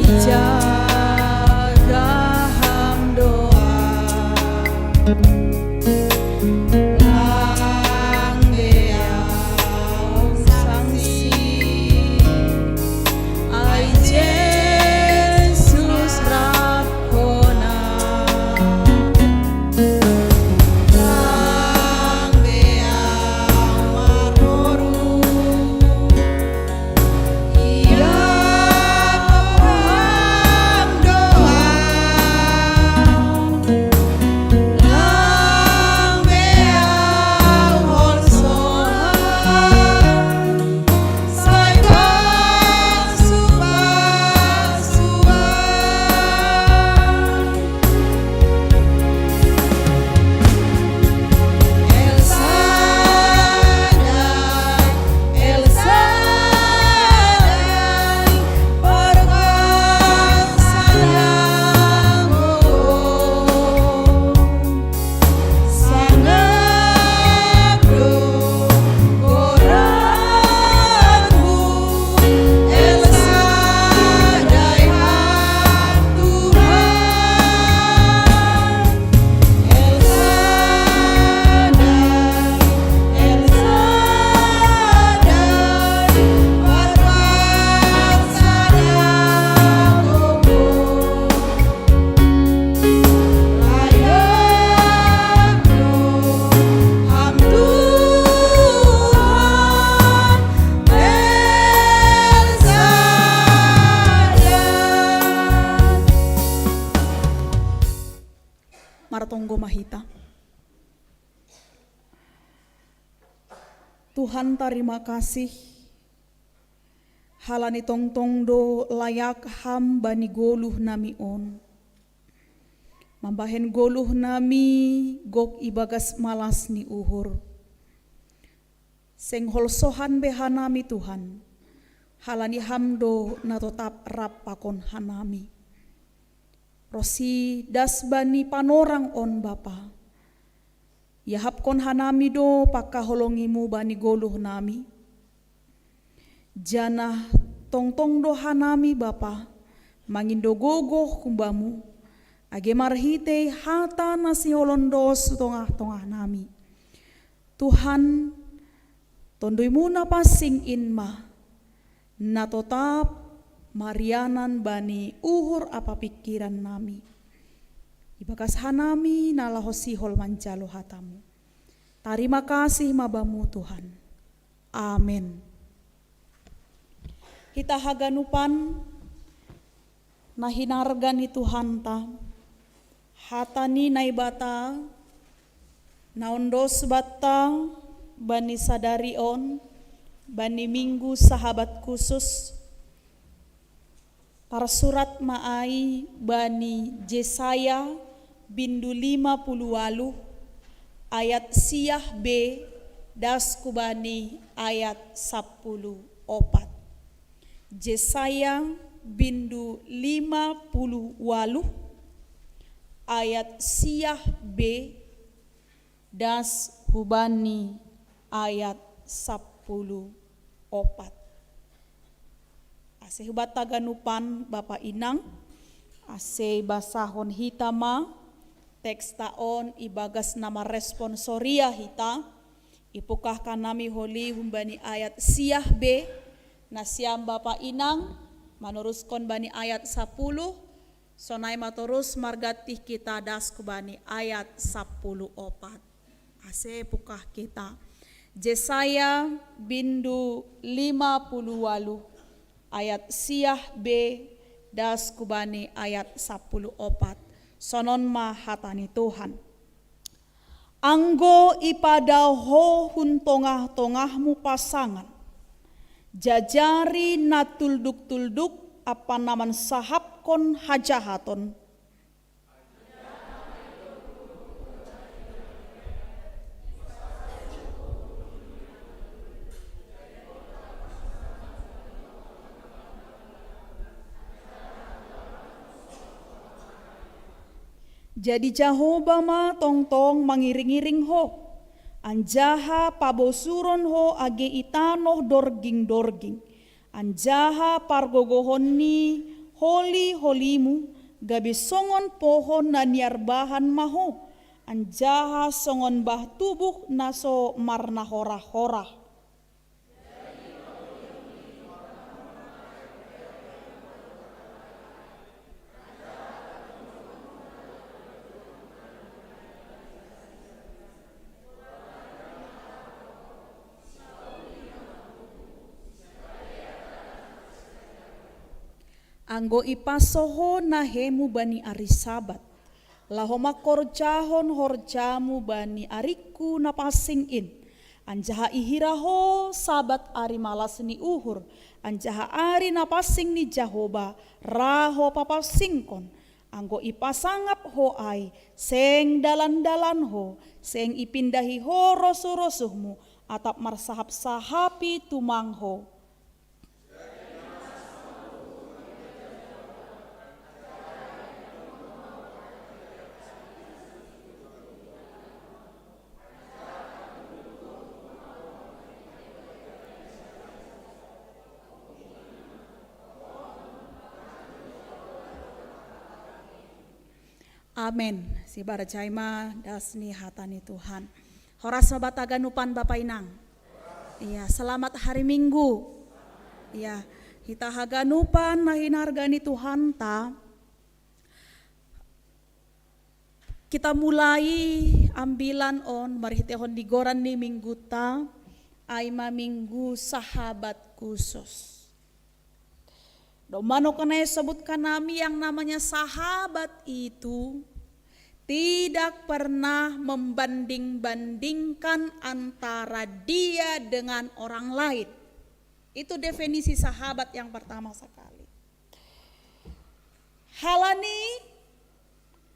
Ijaga ham do au. Lang be au sangsi. Ai Jesus rap hona. Lang be au maroruk. Ia Tuhan doa. Lang be au holsoan. Sai pasupasu. El Shaddai, El Shaddai, perkasa na gogok. Sangap do goranmu, El Shaddai, Tuhan. El Shaddai, El Shaddai, perkasa na gogok. Martonggo ma hita. Tuhan, tarima kasih, halani tongtong do layak Ham bani goluh nami on. Mambahen goluh nami gok ibagas malas ni uhur. Seng holsoan be hanami, Tuhan, halani Ham do na totap rap pakon hanami. Ronsi das bani panorang on, Bapa, iahapkon hanami do pangkaholongimu bani goluh nami. Janah tongtong do hanami, Bapa, mangindo gogoh hu Bamu, age marhitei hata na sihol ondos hu tongah-tongah nami. Tuhan, TonduyMu na pansing in ma na totap marianan bani uhur ampa pingkiran nami, ibagas hanami na laho sihol manjalo hataMu. Tarima kasih ma Bamu, Tuhan. Amen. Hita haganupan na hinarga ni Tuhanta, hata ni Naibata na ondos banta bani sadari on, bani Minggu Sahabat Khusus, tarsurat ma ai bani Jesaya bindu lima puluh ualuh, ayat siah be das hubani ayat sampulu opat. Jesaya bindu lima puluh ualuh, ayat siah be das hubani ayat sampulu opat. Ase hubanta ganupan, Bapa Inang, ase ibasahon hita ma teksta on ibagas na marresponsoria hita, ipungkahkan nami holi humbani ayat siah be, nasiam Bapa Inang manuruskon bani ayat sapuluh, sonai ma torus marganti hita das hubani ayat sampulu opat. Ase pungkah hita. Jesaya bindu lima puluh ualuh, ayat siah be das hubani ayat sampulu opat. Sonon ma hata ni Tuhan. Anggo ipadao ho hun tongah-tongahmu pasangan, jajari na tulduk-tulduk ampa na mansahapkon hajahaton, Jadi Jahoba ma tongtong mangiring-iring ho, anjaha pabosuron ho age i tanoh dorging-dorging, anjaha pargogohon ni holi-holimu gabe songon pohon na niarbahan ma ho, anjaha songon bah tubuh na so marnahora-hora. Anggo ipaso ho nahemu bani ari Sabat, laho mangkorjahon horjamu bani aringku na pansing in, anjaha ihira ho Sabat ari malas ni uhur, anjaha ari na pansing ni Jahoba, ra ho papansingkon, anggo ipasangap ho ai, seng dalan-dalan ho, seng ipindahi ho rosuh-rosuhmu, atap marsahap-sahapi tumang ho. Amen. Sibarjai ma das ni hata ni Tuhan. Horas ma banta haganupan Bapa Inang. Iya, selamat hari Minggu. Iya, hita haganupan na hinarga ni Tuhanta. Kita mulai ambilan on marhitehon di goran ni mingguta, ai ma minggu sahabat khusus. Domma nongkan na i sebutkan nami, yang namanya sahabat itu tidak pernah membanding-bandingkan antara dia dengan orang lain. Itu definisi sahabat yang pertama sekali. Halani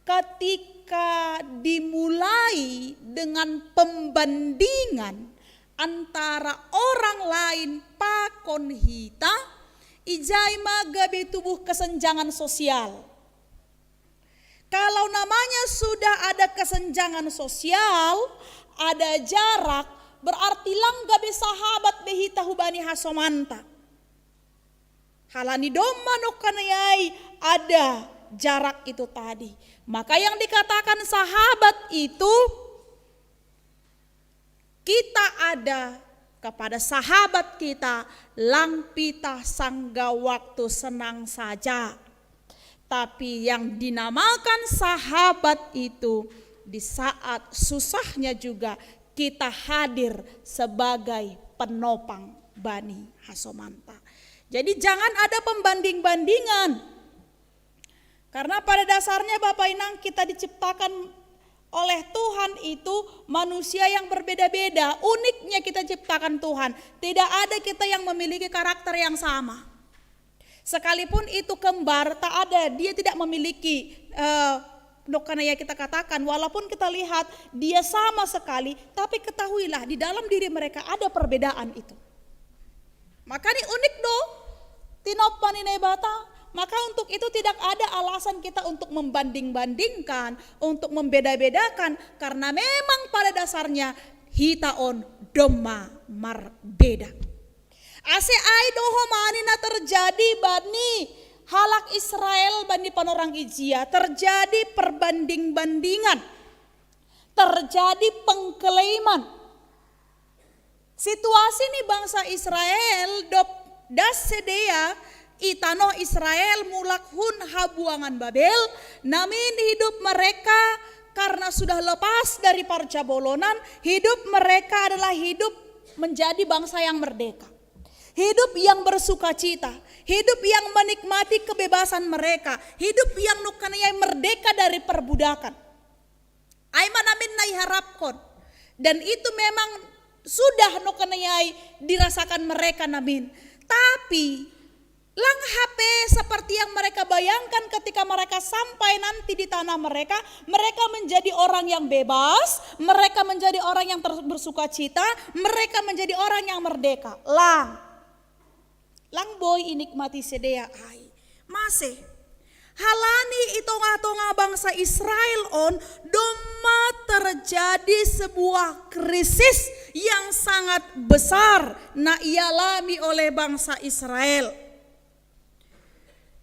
ketika dimulai dengan pembandingan antara orang lain pakon hita, ijai ma gabe tubuh kesenjangan sosial. Kalau namanya sudah ada kesenjangan sosial, ada jarak, berarti lang gabe sahabat be hita hubani hasomanta. Halani domma nongkan na i ai ada jarak itu tadi. Maka yang dikatakan sahabat itu, kita ada kepada sahabat kita, lang pitah sanggah waktu senang saja. Tapi yang dinamakan sahabat itu, di saat susahnya juga kita hadir sebagai penopang bani hasomanta. Jadi jangan ada pembanding-bandingan. Karena pada dasarnya Bapak Inang, kita diciptakan oleh Tuhan itu manusia yang berbeda-beda. Uniknya kita ciptakan Tuhan. Tidak ada kita yang memiliki karakter yang sama. Sekalipun itu kembar, tak ada, dia tidak memiliki, eh, nongkan na i ai kita katakan, walaupun kita lihat dia sama sekali, tapi ketahuilah di dalam diri mereka ada perbedaan itu. Maka ni unik do tinompa ni Naibata. Maka untuk itu tidak ada alasan kita untuk membanding-bandingkan, untuk membeda-bedakan, karena memang pada dasarnya hita on domma marbeda. Ase ai do ho ma ni na terjadi bani halak Israel, bani panorang ijia, terjadi perbanding-bandingan, terjadi pengkelaiman. Situasi ni bangsa Israel dob das sidea i tanoh Israel mulak hun habuangan Babel, namin hidup mereka karena sudah lepas dari parjabolonan, hidup mereka adalah hidup menjadi bangsa yang merdeka. Hidup yang bersukacita, hidup yang menikmati kebebasan mereka, hidup yang nongkan na i ai merdeka dari perbudakan. Ai ma namin na iharapkon. Dan itu memang sudah nongkan na i ai dirasakan mereka namin. Tapi lang hape seperti yang mereka bayangkan ketika mereka sampai nanti di tanah mereka, mereka menjadi orang yang bebas, mereka menjadi orang yang ter-, bersukacita, mereka menjadi orang yang merdeka. Lang. Lang boi inikmati sidea ai. Mase. Halani i tongah-tongah bangsa Israel on, domma terjadi sebuah krisis yang sangat besar na ialami oleh bangsa Israel.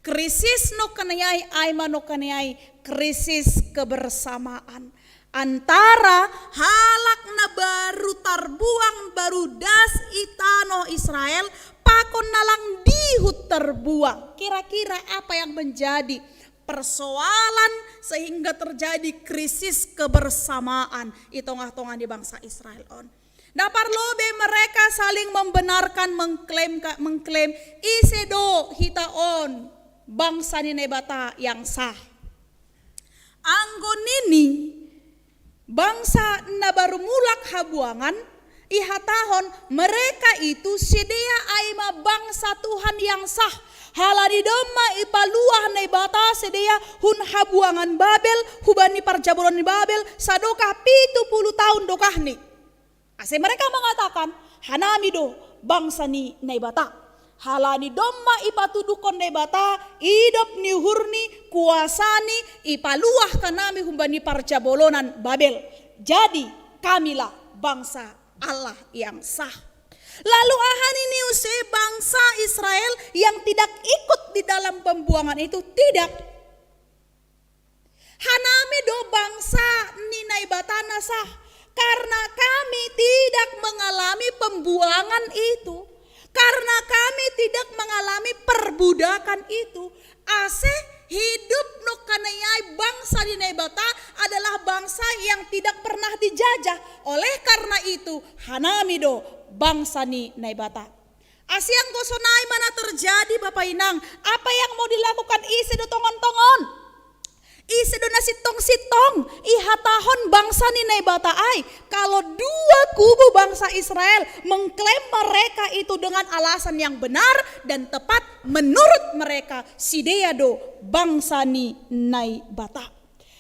Krisis nongkanayai, ai ma nongkanayai krisis kebersamaan antara halak na baru tarbuang, baru das i tanoh Israel, pakon na lang dihut tarbuang. Kira-kira apa yang menjadi persoalan sehingga terjadi krisis kebersamaan i tongah-tongah ni bangsa Israel on? Na parlobei mereka saling membenarkan, mengklaim, mengklaim, ise do hita on bangsa ni Naibata yang sah. Anggo nini bangsa na baru mulak habuangan, ihatahon mereka itu sidea ai ma bangsa Tuhan yang sah. Halani domma ipaluah Naibata sidea hun habuangan Babel, hubani parjabolon ni Babel, sadokah pitu puluh tahun dokahni. Ase mereka mengatakan, hanami do bangsa ni Naibata. Halani domma ipatuduhkon Naibata idop ni uhurni, kuasani, ipaluah hanami humbani parjabolonan Babel. Jadi kamilah bangsa Allah yang sah. Lalu aha nini use bangsa Israel yang tidak ikut di dalam pembuangan itu? Tidak. Hanami do bangsa ni Naibata na sah, karena kami tidak mengalami pembuangan itu, karena kami tidak mengalami perbudakan itu. Ase hidup nongkanayai bangsa ni Naibata adalah bangsa yang tidak pernah dijajah. Oleh karena itu, hanami do bangsa ni Naibata. Ase anggo sonai ma na terjadi, Bapa Inang, apa yang mau dilakukan? Ise do tongon-tongon? Ise do na sintong-sintong ihatahon bangsa ni Naibata ai? Kalau dua kubu bangsa Israel mengklaim mereka itu dengan alasan yang benar dan tepat, menurut mereka sidea do bangsa ni Naibata.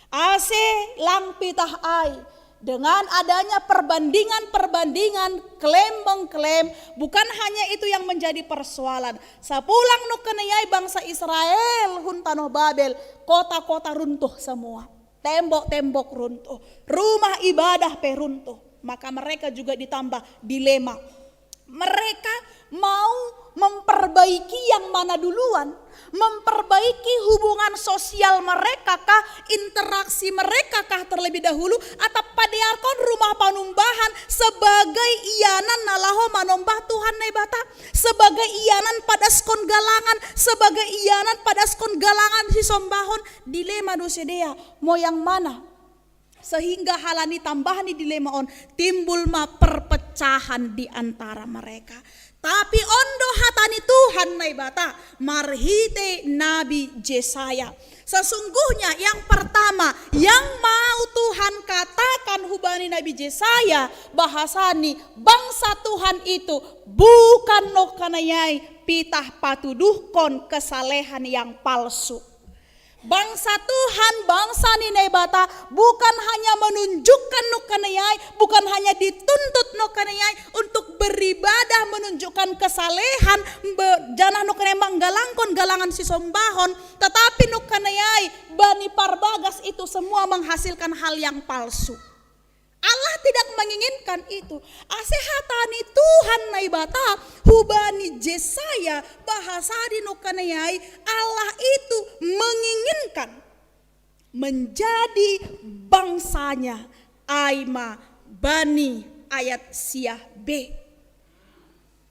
Ase lang pitah ai dengan adanya perbandingan-perbandingan, klaim-mengklaim, bukan hanya itu yang menjadi persoalan. Sapulang nongkanayai bangsa Israel hun tanoh Babel, kota-kota runtuh semua. Tembok-tembok runtuh, rumah ibadah pe runtuh. Maka mereka juga ditambah dilema. Mereka mau memperbaiki yang mana duluan? Memperbaiki hubungan sosial mereka kah, interaksi mereka kah terlebih dahulu, atau padearkon rumah panumbahan sebagai ianan na laho manombah Tuhan Naibata, sebagai ianan padaskon galangan, sebagai ianan padaskon galangan sisombahon? Dilema do sidea, mau yang mana? Sehingga halani tambah ni dilema on, timbul ma perpecahan di antara mereka. Tapi on do hata ni Tuhan Naibata marhite Nabi Jesaya. Sesungguhnya yang pertama yang mau Tuhan katakan hubani Nabi Jesaya, bahasani bangsa Tuhan itu bukan nongkanayai pitah patuduhkon kesalehan yang palsu. Bangsa Tuhan, bangsa ni Naibata, bukan hanya menunjukkan nongkanayai, bukan hanya dituntut nongkanayai untuk beribadah menunjukkan kesalehan, janah nongkanayai manggalangkon galangan sisombahon, tetapi nongkanayai bani parbagas itu semua menghasilkan hal yang palsu. Allah tidak menginginkan itu. Ase hata ni Tuhan Naibata hubani Jesaya, bahasani nongkanayai, Allah itu menginginkan menjadi bangsa-Nya, ai ma bani ayat sia be.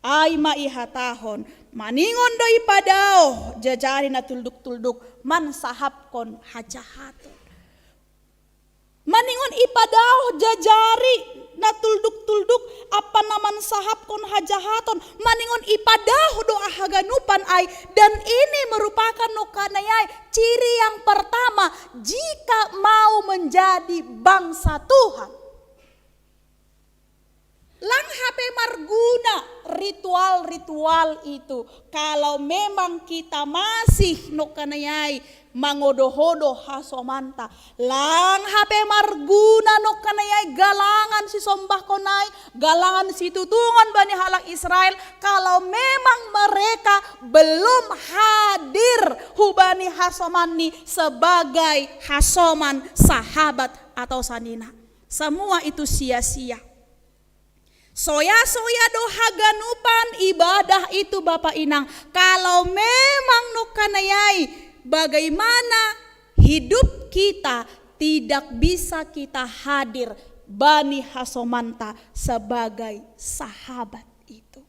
Ai ma ihatahon, maningon do ipadaoh jajari na tulduk-tulduk mansahapkon hajahaton. Maningon ipadaoh jajari na tulduk-tulduk ampa na mansahapkon hajahaton, maningon ipadaoh do aha ganupan ai, dan ini merupakan nongkanayai ciri yang pertama jika mau menjadi bangsa Tuhan. Lang hape marguna ritual-ritual itu kalau memang kita masih nongkanayai mangodo-hodo hasomanta. Lang hape marguna nongkanayai galangan sisombahkon ai, galangan situtungon bani halak Israel, kalau memang mereka belum hadir hubani hasomanni sebagai hasoman sahabat atau sanina. Semua itu sia-sia. Soya-soya do haganupan ibadah itu, Bapa Inang, kalau memang nongkanayai bagaimana hidup kita tidak bisa kita hadir bani hasomanta sebagai sahabat itu.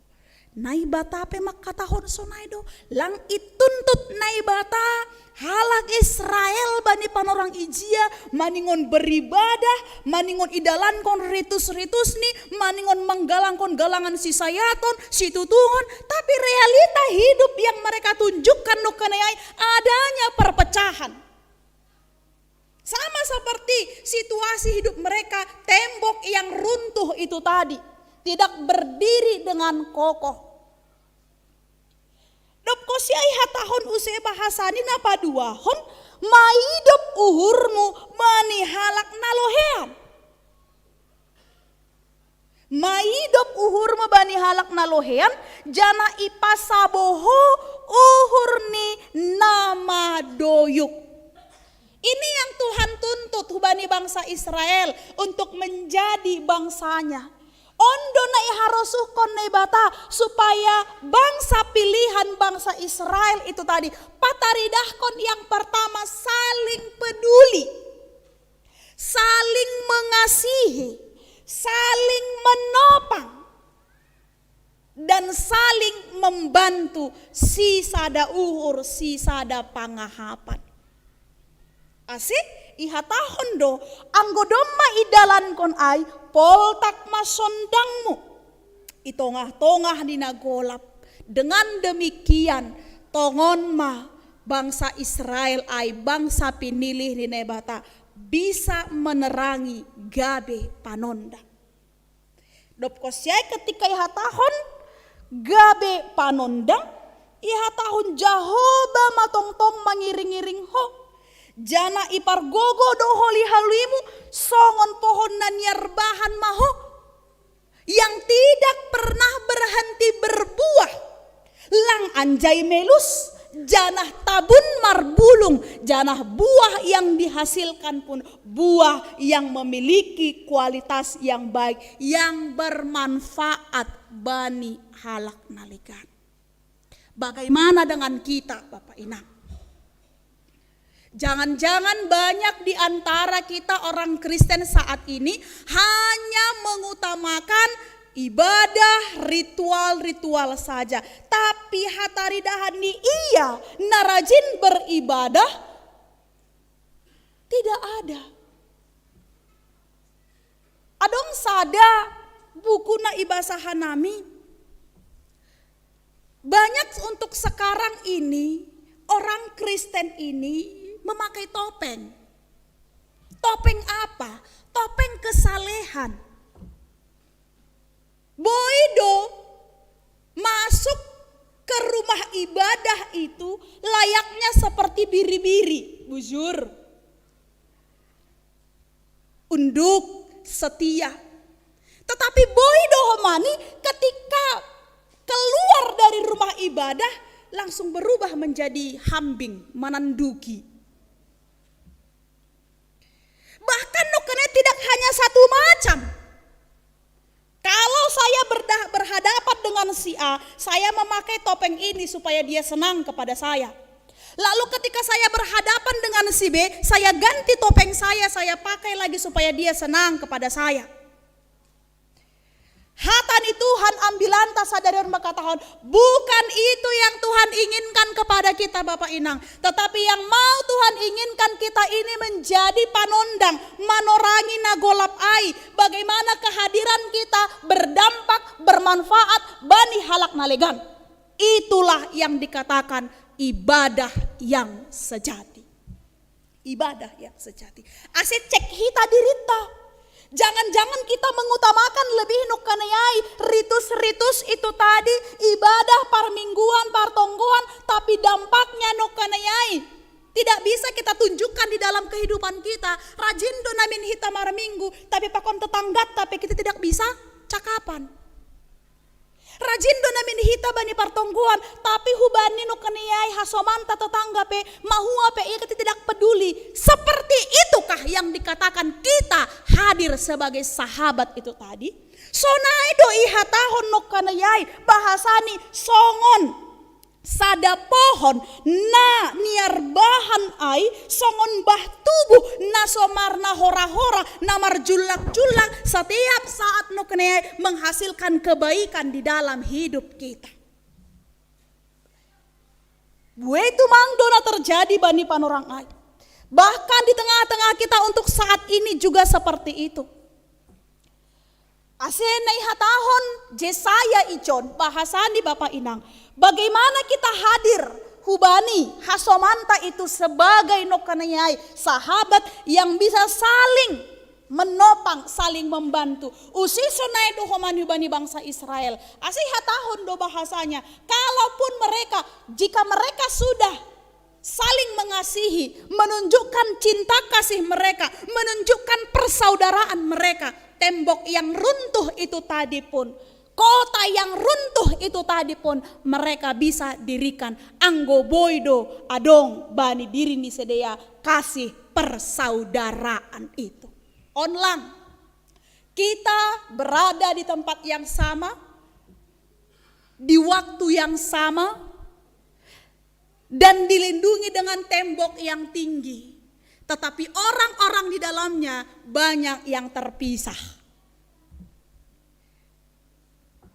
Naibata pe mangkatahon sonai do, lang ituntut Naibata halak Israel bani panorang ijia, maningon beribadah, maningon idalankon ritus-ritusni, maningon manggalangkon galangan sisayaton, situtungon, tapi realita hidup yang mereka tunjukkan nongkanayai adanya perpecahan. Sama seperti situasi hidup mereka, tembok yang runtuh itu tadi tidak berdiri dengan kokoh. Dob kosiai hatahon use bahasani na paduahon, maidop uhurmu bani halak na lohean. Maidop uhurmu bani halak na lohean, janah ipasabo ho uhur ni na madoyuk. Ini yang Tuhan tuntut hubani bangsa Israel untuk menjadi bangsanya. On do na iharosuhkon Naibata supaya bangsa pilihan, bangsa Israel itu tadi pataridahkon yang pertama saling peduli, saling mengasihi, saling menopang, dan saling membantu sisada uhur, sisada pangahapan. Ase ihatahon do, anggo domma idalankon ai, poltak ma sondangmu i tongah-tongah ni na golap. Dengan demikian, tongon ma bangsa Israel ai, bangsa pinilih ni Naibata, bisa menerangi gabe panondang. Dob kosiai ketika ihatahon gabe panondang, ihatahon Jahowa ma tongtong mangiring-iring ho. Janah ipargogoh do holi-holimu, songon pohon na niarbahan ma ho, yang tidak pernah berhenti berbuah, lang anjai melus, janah tabun marbulung, janah buah yang dihasilkan pun buah yang memiliki kualitas yang baik, yang bermanfaat bani halak na legan. Bagaimana dengan kita, Bapak Inang? Jangan-jangan banyak di antara kita orang Kristen saat ini hanya mengutamakan ibadah ritual-ritual saja. Tapi hataridahan ni ia na rajin beribadah tidak ada. Adong sada buku na ibasa hanami. Banyak untuk sekarang ini, orang Kristen ini memakai topeng. Topeng apa? Topeng kesalehan. Boi do masuk ke rumah ibadah itu layaknya seperti biri-biri, bujur. Unduk, setia. Tetapi boi do homani ketika keluar dari rumah ibadah, langsung berubah menjadi hambing, mananduki. Bahkan nukene tidak hanya satu macam. Kalau saya berda- berhadapan dengan si A, saya memakai topeng ini supaya dia senang kepada saya. Lalu ketika saya berhadapan dengan si B, saya ganti topeng saya, saya pakai lagi supaya dia senang kepada saya. Hata ni Tuhan ambilanta sadari on mangkatahon, bukan itu yang Tuhan inginkan kepada kita, Bapak Inang. Tetapi yang mau Tuhan inginkan kita ini menjadi panondang, manorangi na golap ai, bagaimana kehadiran kita berdampak, bermanfaat bani halak na legan. Itulah yang dikatakan ibadah yang sejati. Ibadah yang sejati. Ase cek hita dirinta. Jangan-jangan kita mengutamakan lebih nukkanayai ritus-ritus itu tadi, ibadah parmingguan, partonggoan, tapi dampaknya nukkanayai Tidak bisa kita tunjukkan di dalam kehidupan kita. Rajin do namin hita marminggu, tapi pakon tetangga, tapi kita tidak bisa cakapan. Rajin do namin hita bani partonggoan, tapi hubani no kaniai hasomanta tetangga pe, mahua pe ia kita tidak peduli. Seperti itukah yang dikatakan kita hadir sebagai sahabat itu tadi? Sonai do ihatahon no kaniai bahasani songon sada pohon na niarbahan ai songon bah tubuh na somarna hora-hora na marjullak-jullak setiap saat no kene menghasilkan kebaikan di dalam hidup kita. Bue itu mang do na terjadi bani panorang ai. Bahkan di tengah-tengah kita untuk saat ini juga seperti itu. Ase na ihatahon Jesaya ijon bahasani bapa inang. Bagaimana kita hadir hubani hasomanta itu sebagai no kaniai sahabat yang bisa saling menopang, saling membantu. Usiso nai do homani hubani bangsa Israel. Ase ihatahon do bahasanya, kalaupun mereka, jika mereka sudah saling mengasihi, menunjukkan cinta kasih mereka, menunjukkan persaudaraan mereka. Tembok yang runtuh itu tadi pun, kota yang runtuh itu tadi pun mereka bisa dirikan. Anggo boi do adong bani diri ni sidea kasih persaudaraan itu. Onlang, kita berada di tempat yang sama, di waktu yang sama, dan dilindungi dengan tembok yang tinggi. Tetapi orang-orang di dalamnya banyak yang terpisah.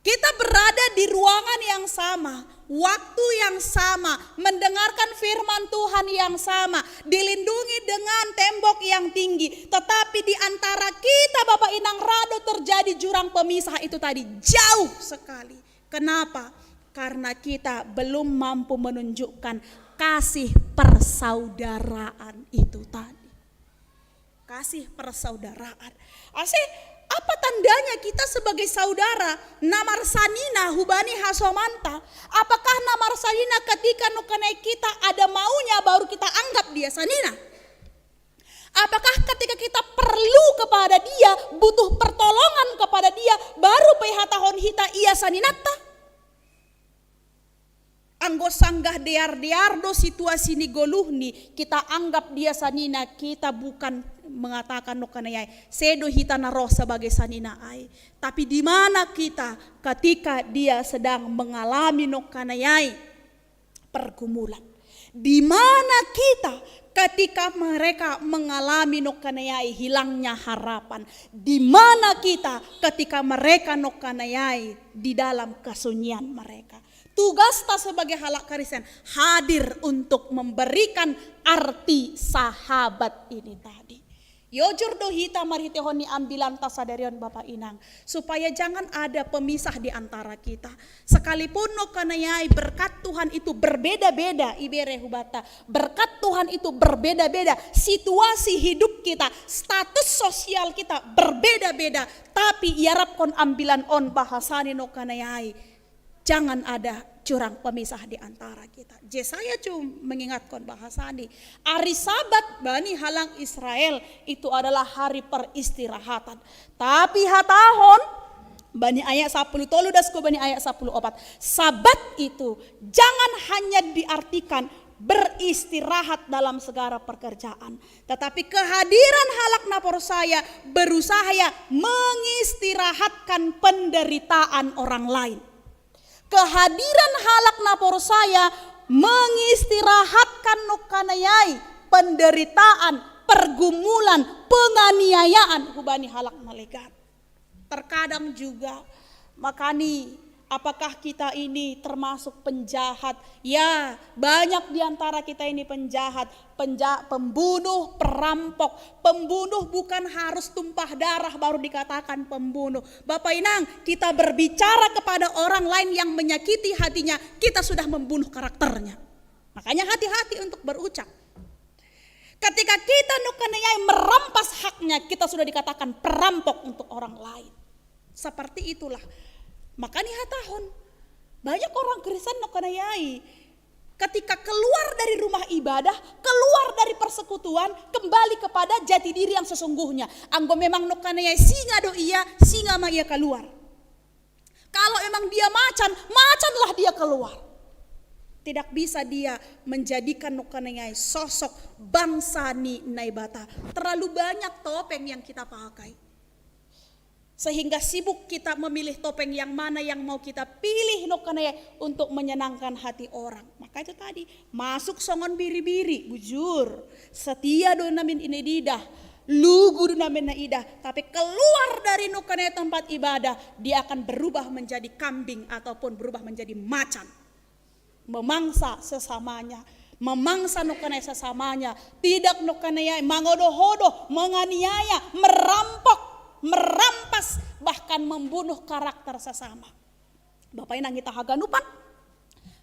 Kita berada di ruangan yang sama, waktu yang sama, mendengarkan firman Tuhan yang sama, dilindungi dengan tembok yang tinggi. Tetapi di antara kita Bapak Inang rado terjadi jurang pemisah itu tadi jauh sekali. Kenapa? Karena kita belum mampu menunjukkan kasih persaudaraan itu tadi. Kasih persaudaraan. Ase, apa tandanya kita sebagai saudara na marsanina hubani hasomanta? Apakah na marsanina ketika no kene kita ada maunya baru kita anggap dia sanina? Apakah ketika kita perlu kepada dia, butuh pertolongan kepada dia, baru pe ihatahon hita ia saninanta? Anggo sanggah dear-dear do situasi ni goluhni, kita anggap dia sanina, kita bukan mengatakan no kene ai, sedo hita na roh sebagai sanina ai. Tapi di mana kita ketika dia sedang mengalami no kene ai pergumulan? Di mana kita ketika mereka mengalami no kene ai hilangnya harapan? Di mana kita ketika mereka no kene ai di dalam kesunyian mereka? Tugasta sebagai halak Kristen hadir untuk memberikan arti sahabat ini tadi. Jujur do hita marhitehon ni ambilanta sadarion Bapak Inang, supaya jangan ada pemisah di antara kita. Sekalipun no kene ai berkat Tuhan itu berbeda-beda ibere hubata, berkat Tuhan itu berbeda-beda, situasi hidup kita, status sosial kita berbeda-beda, tapi iarapkon ambilan on bahasani no kene ai jangan ada jurang pemisah di antara kita. Jesaya cuma mengingatkan bahasani, hari Sabat bani halak Israel itu adalah hari peristirahatan. Tapi hatahon bani ayat sapuluh tolu dasko bani ayat sapuluh opat, Sabat itu jangan hanya diartikan beristirahat dalam segala pekerjaan, tetapi kehadiran halak na porsaya berusaha mengistirahatkan penderitaan orang lain. Kehadiran halak na porsaya mengistirahatkan no kene ai penderitaan, pergumulan, penganiayaan hubani halak na legan. Terkadang juga makani, apakah kita ini termasuk penjahat? Ya, banyak di antara kita ini penjahat, penja pembunuh, perampok. Pembunuh bukan harus tumpah darah baru dikatakan pembunuh. Bapak Inang, kita berbicara kepada orang lain yang menyakiti hatinya, kita sudah membunuh karakternya. Makanya hati-hati untuk berucap. Ketika kita no kene ai merampas haknya, kita sudah dikatakan perampok untuk orang lain. Seperti itulah. Makani hatahon, banyak orang Kristen no kene ai Ketika keluar dari rumah ibadah, keluar dari persekutuan, kembali kepada jati diri yang sesungguhnya. Anggo memang nokkanaya singa do ia, singa ma ia keluar. Kalau memang dia macan, macanlah dia keluar. Tidak bisa dia menjadikan nokkanaya sosok bangsa ni Naibata. Terlalu banyak topeng yang kita pakai. Sehingga sibuk kita memilih topeng yang mana yang mau kita pilih nokkanaya untuk menyenangkan hati orang. Maka itu tadi, masuk songon biri-biri, bujur. Setia do namin inidah, lugu do namin naidah. Tapi keluar dari nokkanaya tempat ibadah, dia akan berubah menjadi kambing ataupun berubah menjadi macan. Memangsa sesamanya, memangsa nokkanaya sesamanya, tidak nokkanaya mangodoh-odoh, menganiaya, merampok, merampas, bahkan membunuh karakter sesama. Bapa inang hita haganupan,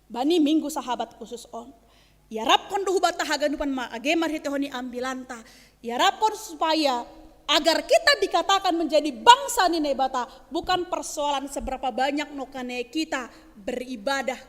bani minggu sahabat khusus on, iarapkon do hubanta haganupan ma age marhitehon ni ambilanta, iarapkon supaya agar kita dikatakan menjadi bangsa ni Naibata, bukan persoalan seberapa banyak nokkanaya kita beribadah,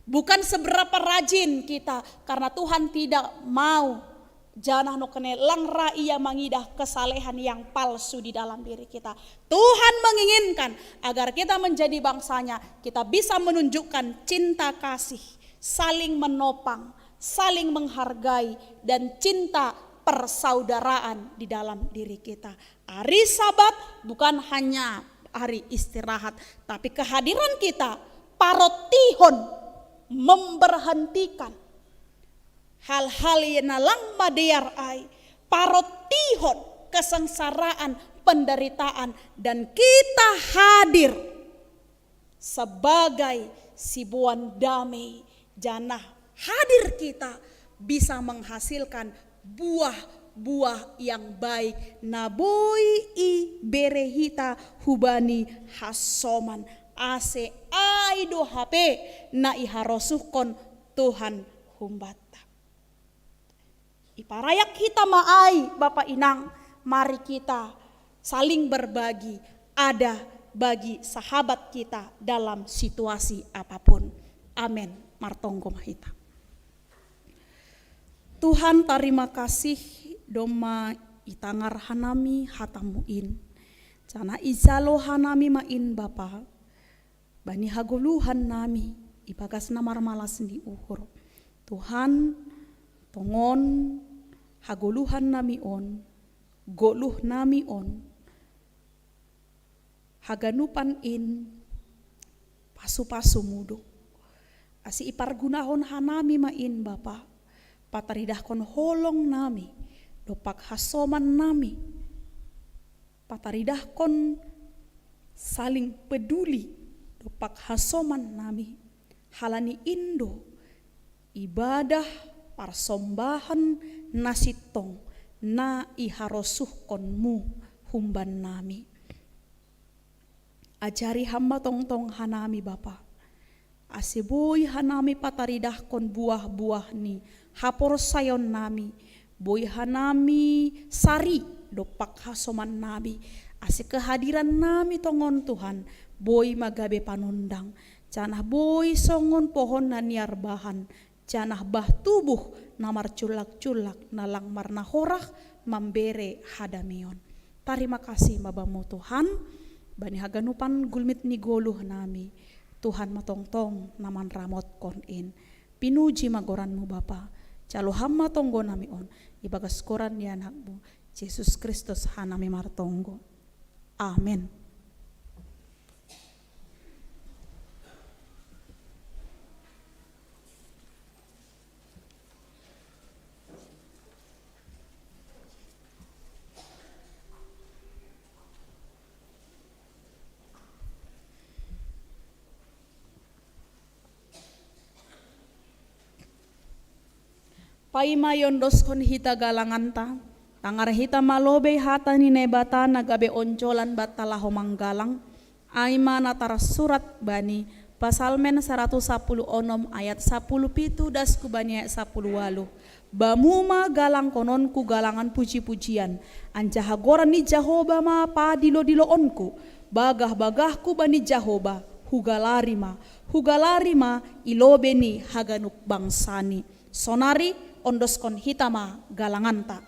bukan seberapa rajin kita, karena Tuhan tidak mau. Janah nokkanaya lang ra ia mangidah kesalehan yang palsu di dalam diri kita. Tuhan menginginkan agar kita menjadi bangsanya, kita bisa menunjukkan cinta kasih, saling menopang, saling menghargai, dan cinta persaudaraan di dalam diri kita. Hari Sabat bukan hanya hari istirahat, tapi kehadiran kita parotihon, memberhentikan hal-hal yang nalang madear ai, parotihon kesengsaraan, penderitaan, dan kita hadir sebagai siboan damai, janah hadir kita bisa menghasilkan buah-buah yang baik na boi ibere hita hubani hasoman, ase ai do hape na iharosuhkon Tuhan humbanta. Iparayak hita ma ai, Bapa inang, mari kita saling berbagi, ada bagi sahabat kita dalam situasi apapun. Amen. Martonggo ma hita. Tuhan, tarima kasih domma itangar hanami hatamu in. Janah ijalo hanami ma in, Bapa, bani hagoluhan nami ibagas na marmalas ni uhur. Tuhan, tongon hagoluhan nami on, goluh nami on, haganupan in pasu-pasumu do. Ase ipargunahon hanami ma in, Bapa, pataridahkon holong nami dompak hasoman nami, pataridahkon saling peduli dompak hasoman nami. Halani in do ibadah parsombahan na sintong na iharosuhkonmu humban nami. Ajari Ham ma tongtong hanami, Bapa, ase boi hanami pataridahkon buah-buah ni haporsayaon nami, boi hanami sari dompak hasoman nami, ase kehadiran nami tongon, Tuhan, boi ma gabe panondang, janah boi songon pohon na niarbahan, janah bah tubuh na marcullak-cullak na lang marnahorah mambere hadameion. Tarima kasih ma Bamu, Tuhan, bani haganupan gulmit ni goluh nami. Tuhan ma tongtong na manramotkon in. Pinuji ma goranMu, Bapa. Jalo Ham ma tonggo nami on ibagas goran ni AnakMu, Jesus Kristus, hanami martonggo. Amen. Paima iondoskon hita galanganta, tangar hita ma lobei hata ni Naibata na gabe onjolan banta laho manggalang, ai ma na tarsurat bani Psalmen saratus sapuluh onom ayat sapuluh pitu das hubani ayat sapuluh ualuh. Bamu ma galangkononku galangan puji-pujian, anjaha goran ni Jahowa ma padilo-diloonku, bagah-bagahku bani Jahowa, Hugalari ma, hugalari ma i lobei ni haganup bangsa ni. Sonari ondoskon hita ma galanganta.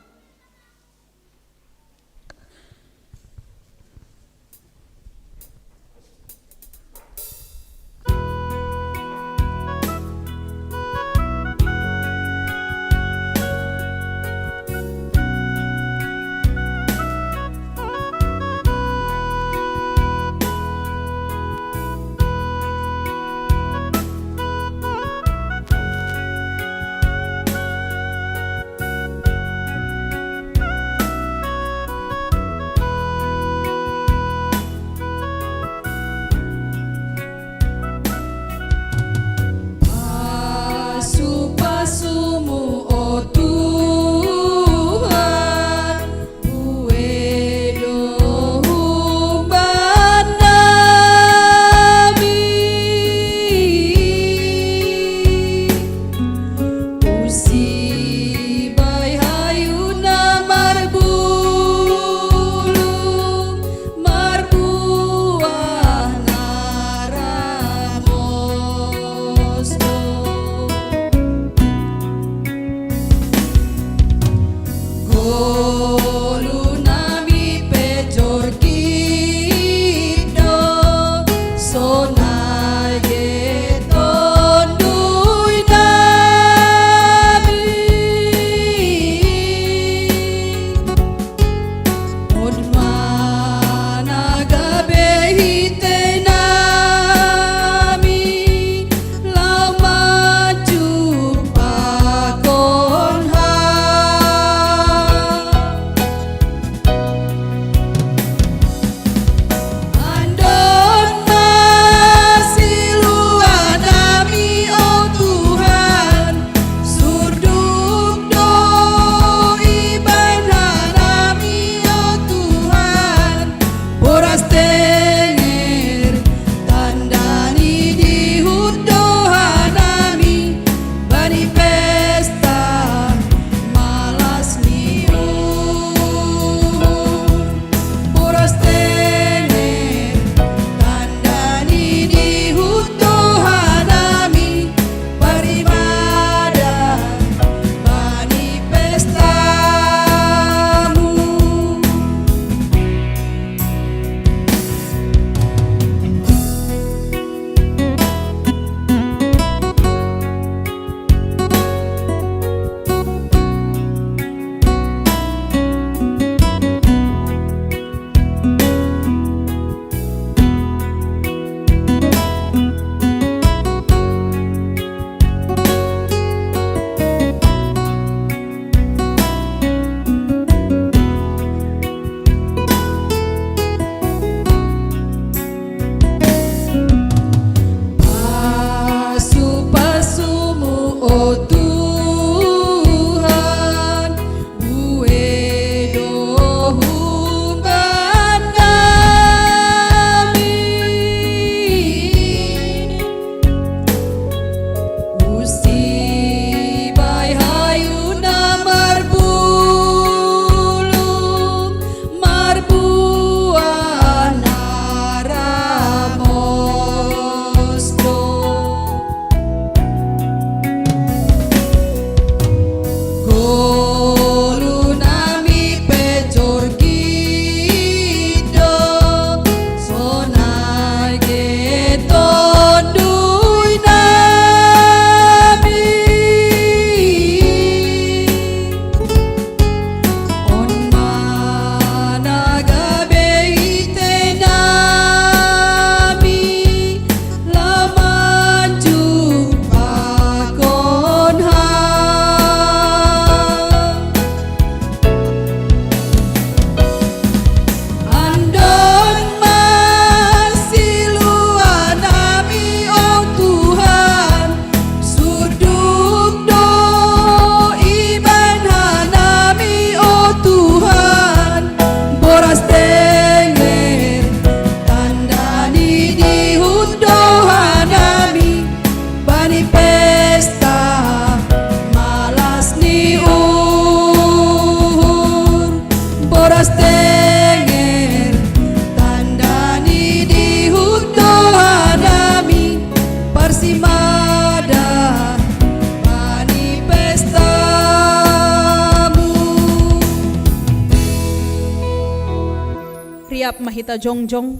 Siap ma hita jongjong.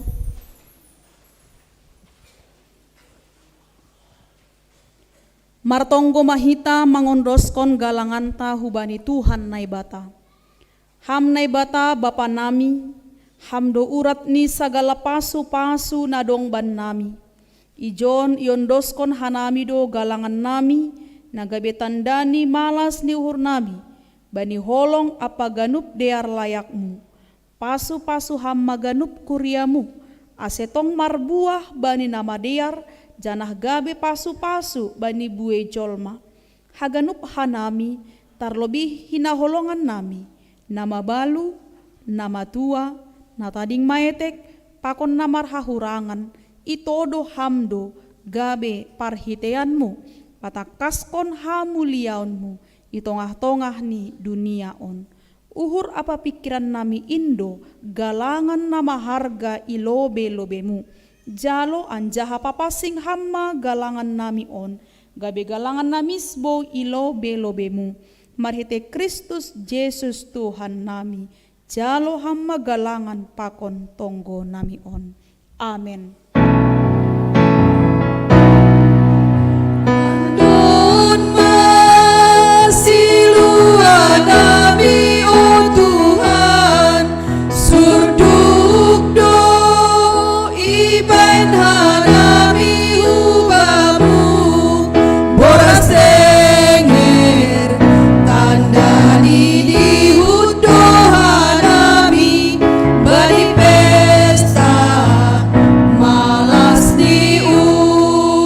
Martonggo ma hita mangondoskon galanganta hubani Tuhan Naibata. Ham Naibata Bapa nami, Ham do urat ni sagala pasu-pasu na dong bannami. Ijon iondoskon hanami do galangan nami, na gabe tanda ni malas ni uhur nami, bani holong ampa ganup dear layakmu. Pasu-pasu Ham ma ganup kuriamu, ase tong marbuah bani na madear, janah gabe pasu-pasu bani buei jolma. Haganup hanami, tarlobih hinaholongan nami, na mabalu, na matua, na tading maetek, pakon na marhahurangan, itodo Ham do, gabe parhiteianmu, patangkaskon hamuliaonmu, i tongah-tongah ni dunia on. Uhur ampa pingkiran nami in do, galangan na maharga i lobei-lobeimu. Jalo anjaha papansing Ham ma galangan nami on, gabe galangan na misbou i lobei-lobeimu. Marhitei Kristus Jesus Tuhan nami, jalo Ham ma galangan pakon tonggo nami on. Amen. Andon ma siluanami, o Tuhan, surduk do ibaen hanami hu Bamu, boras tenger, tanda ni dihut do hanami, bani pesta malas ni uhur,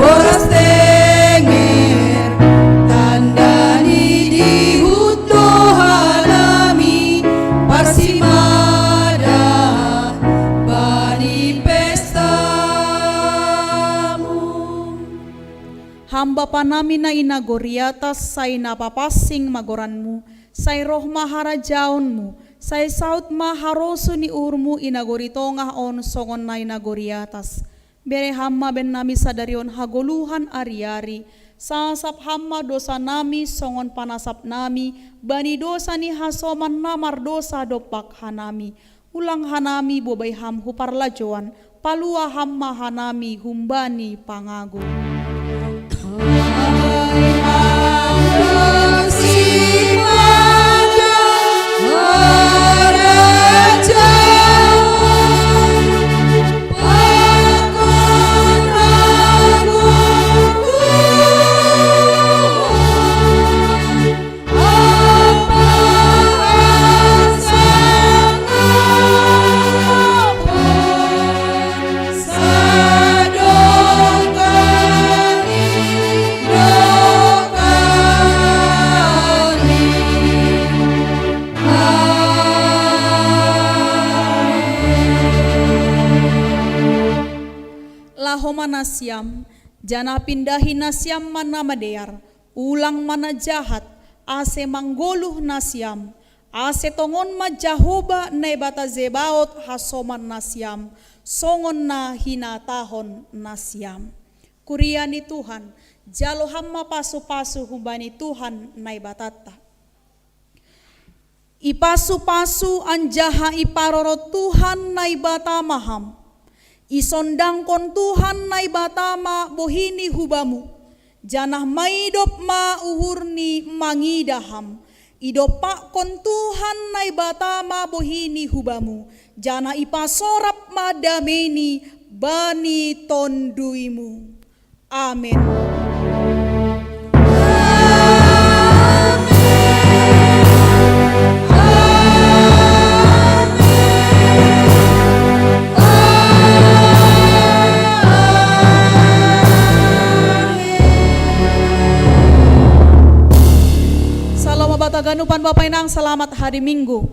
boras tenger, tanda ni dihut do hanami, parsimadan bani pestamu. Ham Bapa nami na i nagori atas, sai na papansing ma goranmu, sai roh ma harajaonmu, sai saud ma harosuh ni uhurmu i nagori tongah on songon na i nagori atas. Bere Ham ma bennami sadari on hagoluhan ari-ari, sasap Ham ma dosanami songon panasapnami bani dosa ni hasoman na mardosa dompak hanami. Ulang hanami bobai Ham hu parlajouan, palua Ham ma hanami humbani pangago. Laho ma nasiam, janah pindahi nasiam ma na madear, ulang ma na jahat, ase manggoluh nasiam, ase tongon ma Jahowa Naibata Zebaot hasoman nasiam, songon na hinatahon nasiam. Kuria ni Tuhan, jalo Ham ma pasu-pasu humbani Tuhan Naibatanta. Ipasu-pasu anjaha iparorot Tuhan Naibata ma Ham. Isondangkon Tuhan Naibata ma bohini hu Bamu, janah maidop ma uhurni mangidah Ham. Idompakkon Tuhan Naibata ma bohini hu Bamu, janah ipasorap ma dameini bani tonduimu. Amen. Salom ma banta ganupan Bapa Inang, selamat hari Minggu.